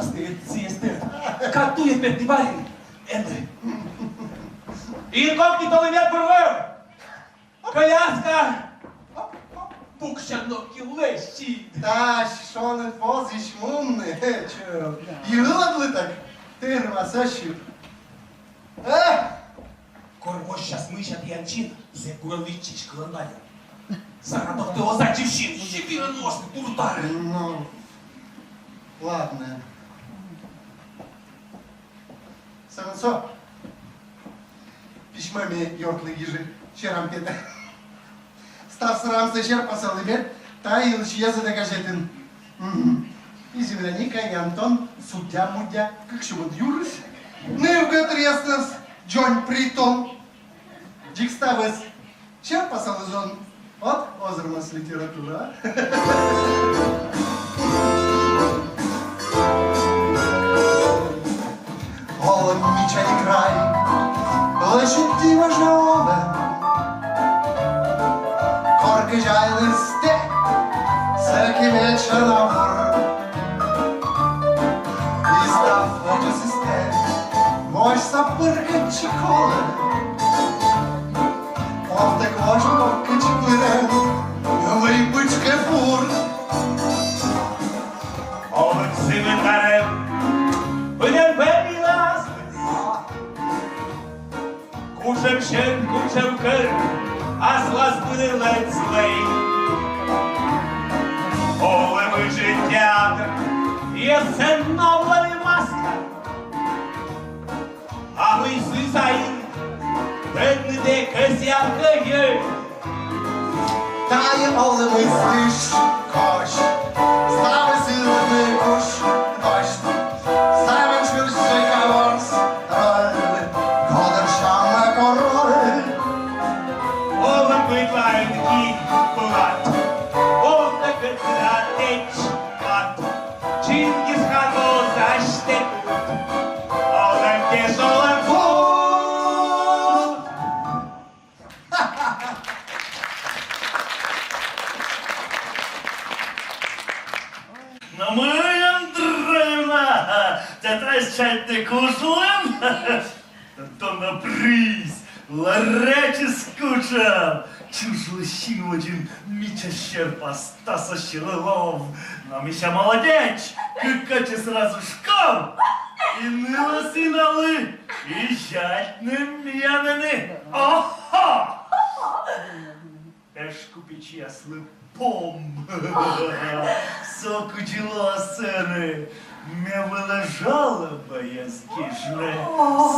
Сійӧс, сійӧс тӧд. Кад туйӧд петны бара. Энӧ. Инкогнитолы мед пыр вӧв. Коляска. Пуксян нокин лэччыд. Тась, шоныд позйысь мунны. Чё? И ылад лы так. Тырмас ачыд. Эх! Кор воссяс мыйся тіян чин, зэв бура личчысь кылан вайӧ. Саратовтӧ оз аддзывсьы, сибирӧ нуасны туртарӧ. Ну, ладнӧ. Сӧмын со. Письмӧ ме ёртлы гижи, серам петӧ. Став срамсӧ серпасалӧ мед та йылысь йӧзӧдӧ газетын. Мгм. И земляника, и Антон, суддя-муддя, кык сюмӧд юрыс. Ныв гӧтыръяснас дзонь притон. Дзик ставыс серпасалӧ зон. Вот озырмас литература. Олӧм мича и край, лӧсьыд дивӧжа олӧм. Кор кӧзяиныс тэ, сэки медся на бур. И став ӧтчысьтӧ восьса пыркӧдчи колӧ. Овтӧг вошӧ кок кыдз пырӧ, вый пытшкӧ пур. Олӧм сымында рӧм, пыдӧн пӧрмилас. Кутшӧм сьӧд, кутшӧм кӧр, аслас пыдӧн лэдз лӧй. Олӧмысь жӧ театр, и сцена новлӧн маска. А мый сысянь тӧдны тэ кӧсъян кӧ, йӧ. Тайӧ олӧмыс тыш косьт, ставыс ылын куш досьт. Сӧмын шыр сӧйка ворс роль, кодыр сямӧ король. Олӧм быдлаын гинь пылад, олӧм тыгӧд да тэч мад. Чингис-хан оз асьтӧ кут, олӧм кежлӧ пуд. Но мый, Андреевна, тэ тай чайтны кужлін? Дона приз, лоӧ ачыс кутшӧм. Чужлы син водзын мича серпас, тасӧ сьылӧ лов. Но мися, молодеч, кык ачыс сразу школ. И нылӧс иналы, и зятьным миянын. Охо! Пеш купечьяслы пом. Со кыдзи лоас, сэні ме вылӧ жалобаяс гижны.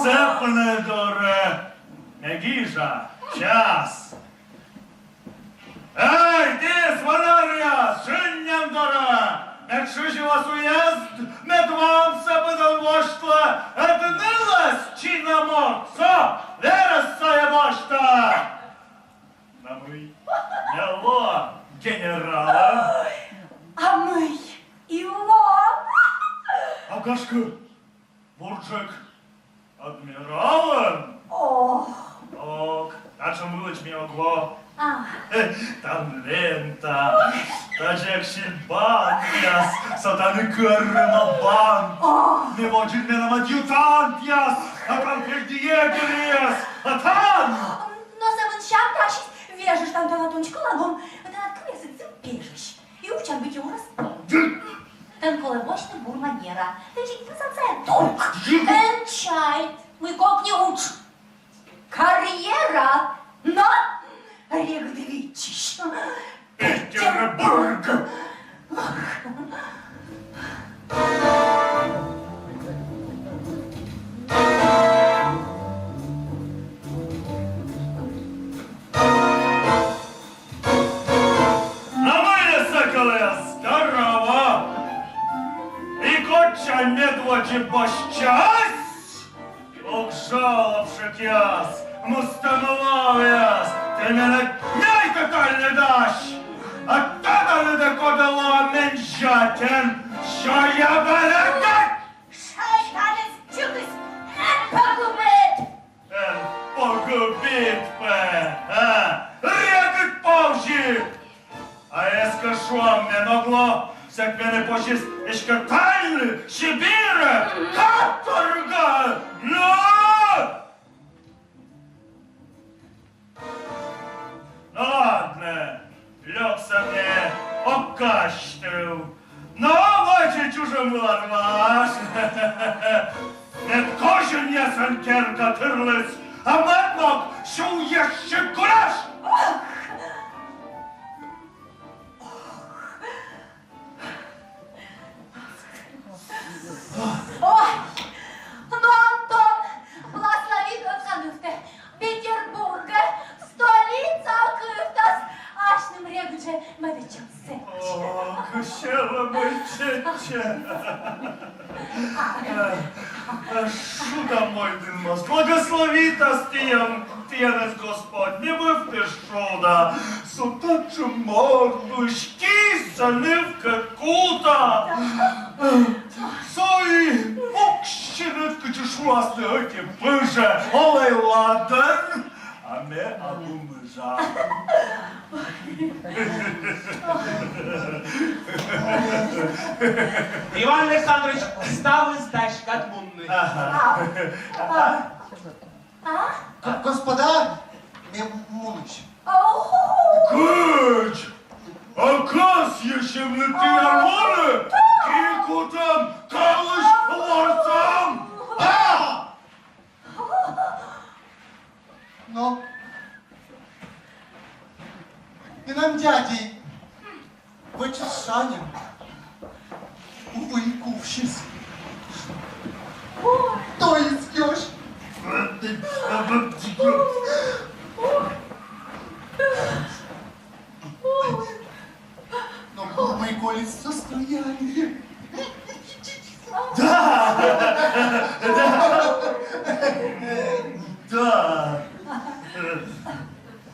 Сапӧн дорӧ ме гижа. Час. Эй, ті, звонарьяс, шыньӧм дорӧ! Мед шыжалас уезд, мед вам сапӧн восьтла, ӧд нылӧс чинӧмӧн со верӧс сайӧ босьта. А мый, не лоа генералӧн? А мый, и лоа. А гашкӧ, бурджык адмиралӧн? О. Ок, татшӧм вылӧдз ме ог ло. А. Там лента, тадзи кыдз бантъяс, со тані кӧрмӧма бант. О. Ме водзын, менам адъютантъяс, а там фельдъегерьяс, а там... Но сӧмын сям, татысь вежыштан, тэнад унджык ладун, тэнад кывъясыд зэв пежысь. И утчан быттьӧ урӧс пон. Тэн колӧ босьтны бур манера. Тэ жӧ висьтав, дур. Эн чайт, мый кокни удж. Карьера на регыд виччысь. Петербург. Но мый, соколы, здорово! И кутшӧм медводз босьтчас, ог жалобщикъяс, мустӧмлывъяс, тэ менӧ ней тотальнӧй дась! А тӧданныд-ӧ, коді лоӧ мен зятьӧн сёя-бара? Шайтаныс-дзикыс, эн погубит! Эн погубит пӧ, а? Регыд повзьыд! А эськӧ шуам, мен ог ло, сэк менӧ позис эськӧ тальны Сибирь, каторга! Ну! Ну ладно, лёксӧ ме ог казьтыв. Но вӧчӧй чужӧм вылад важ. Мед козинъясӧн керка тырліс, а мӧд мог сюйӧ сикас гуляш. Ой, но, Антон, благословит он канывтӧ. Петербургӧ, столицаӧ кывтас, асьным регыд жӧ мӧдӧдчӧмсӧ. Ох, сьӧлӧмӧй чеччӧ. Шуда мойдінмас, благословитас тіян, тіянӧс Господь, не бывтӧ шуда. Со татшӧм мортлысь кисӧ нывкӧд кута. Со и пуксьыны, кыдз шуасны, ӧти пыжӧ, олӧй ладӧн, а ме абу мыжа. Иван Александрович, ставыс дась, кад мунны. Ага. А? Г-, господа, ме мунысь. Ау. Кыдз? А кӧсйысим нин тіян мунны? Ки кутам, калысь ворсам. А! Но менам дядьӧй вӧчис шаньӧм, увӧй кувсис. Ой. То есть ёсь. Но мый колис состояние. Да! Да! Да!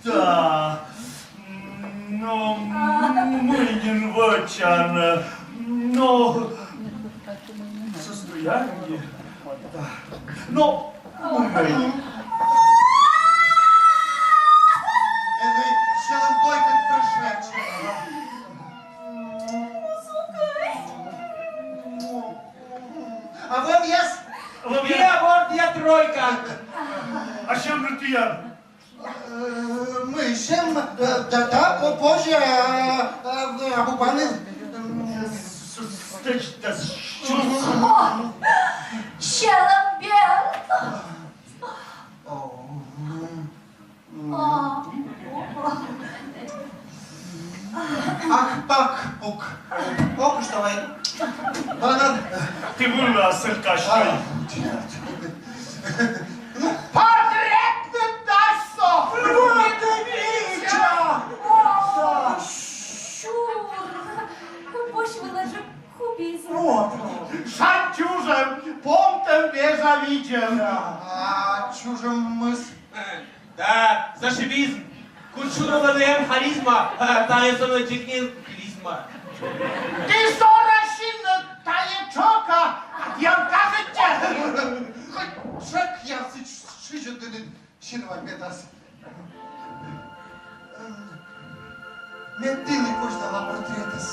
Да. Но мый нин вӧчан? Но состояние. Да. Но мый. Эн ӧй сьӧлӧм дойкӧд прӧщайтчы. А вӧвъяс? Вӧвъяс. Виа, вордъя тройка. А сьӧм жӧ тіян? Э, мый сьӧм, э, да, да, по-, позже, э, э, абу паныд, м, с-, с-, стӧч да с-, чу-. О, сьӧлӧм бер. О, м. О. Ах, пак, пук. Ок, что вы? Банан. Ты вылаз, Сыркаш. А, черт. Портрет Наташо! Вот и Митя! О, сюр! Босьт вылӧ жӧ кубизм. Вот. Шань чужӧм, помтӧм вежа видзӧм. А чужӧмыс? Да, зашибизм. Кутшӧм лоӧ эм харизма, а тайӧ сӧмын дзик нин клизма. Ты сорасин, тайӧ чока, а тіян кажитчӧ. Хоть тшӧкъясыд шызьӧдінныд синваӧ петас. Ме тыли козьдала портретыс.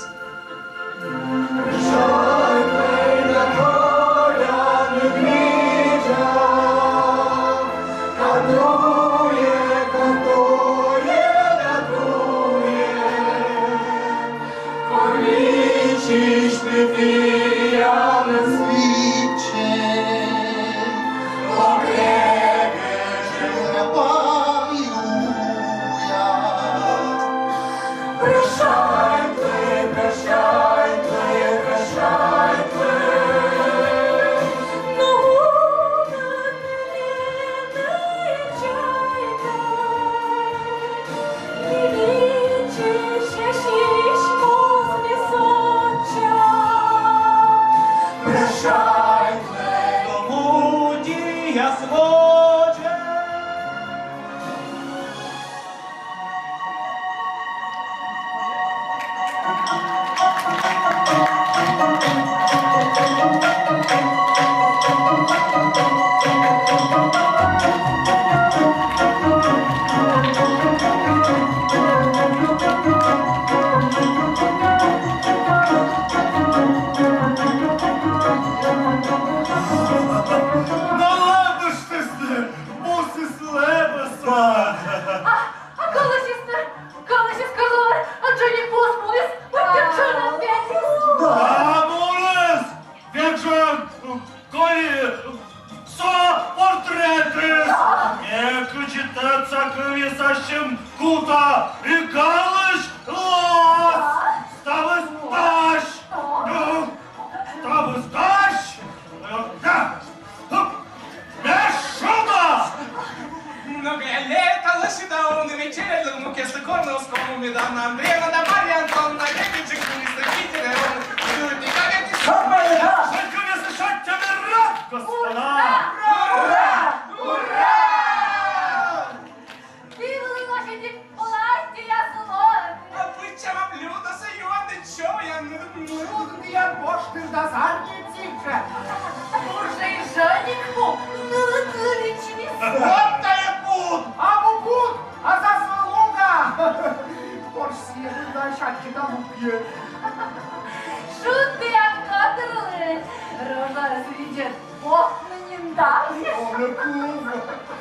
Э, кыдзи тӧдса, кывйыс ассьым кута и галысь лоас. Ставыс тась. Э, ставыс тась. Э, да. Хып. Ме шуда! Многое лето лысый да он, и вечеря мукеслы корны оскому медан Андреевна да Марья Антоновна, Лебеджик, министр Питера, и он, и как это... Шагмайда! Шагмайда, шагмайда, господа! Ура! Ура! Ура! Пивлы лошади платья слон! А быдсяма блюдосӧ юанныд сёян. Шуддіян воштыр да зарни дзик жӧ. Уже и жӧник пу, нылы кыличмис. Вот тайӧ пуд! Абу пуд, а заслуга! Пӧрысь сійӧ вылӧ сяджи да лупйӧ. Шуддіян котырлы, рожаыс видзӧд, потны нин да. Овны пув.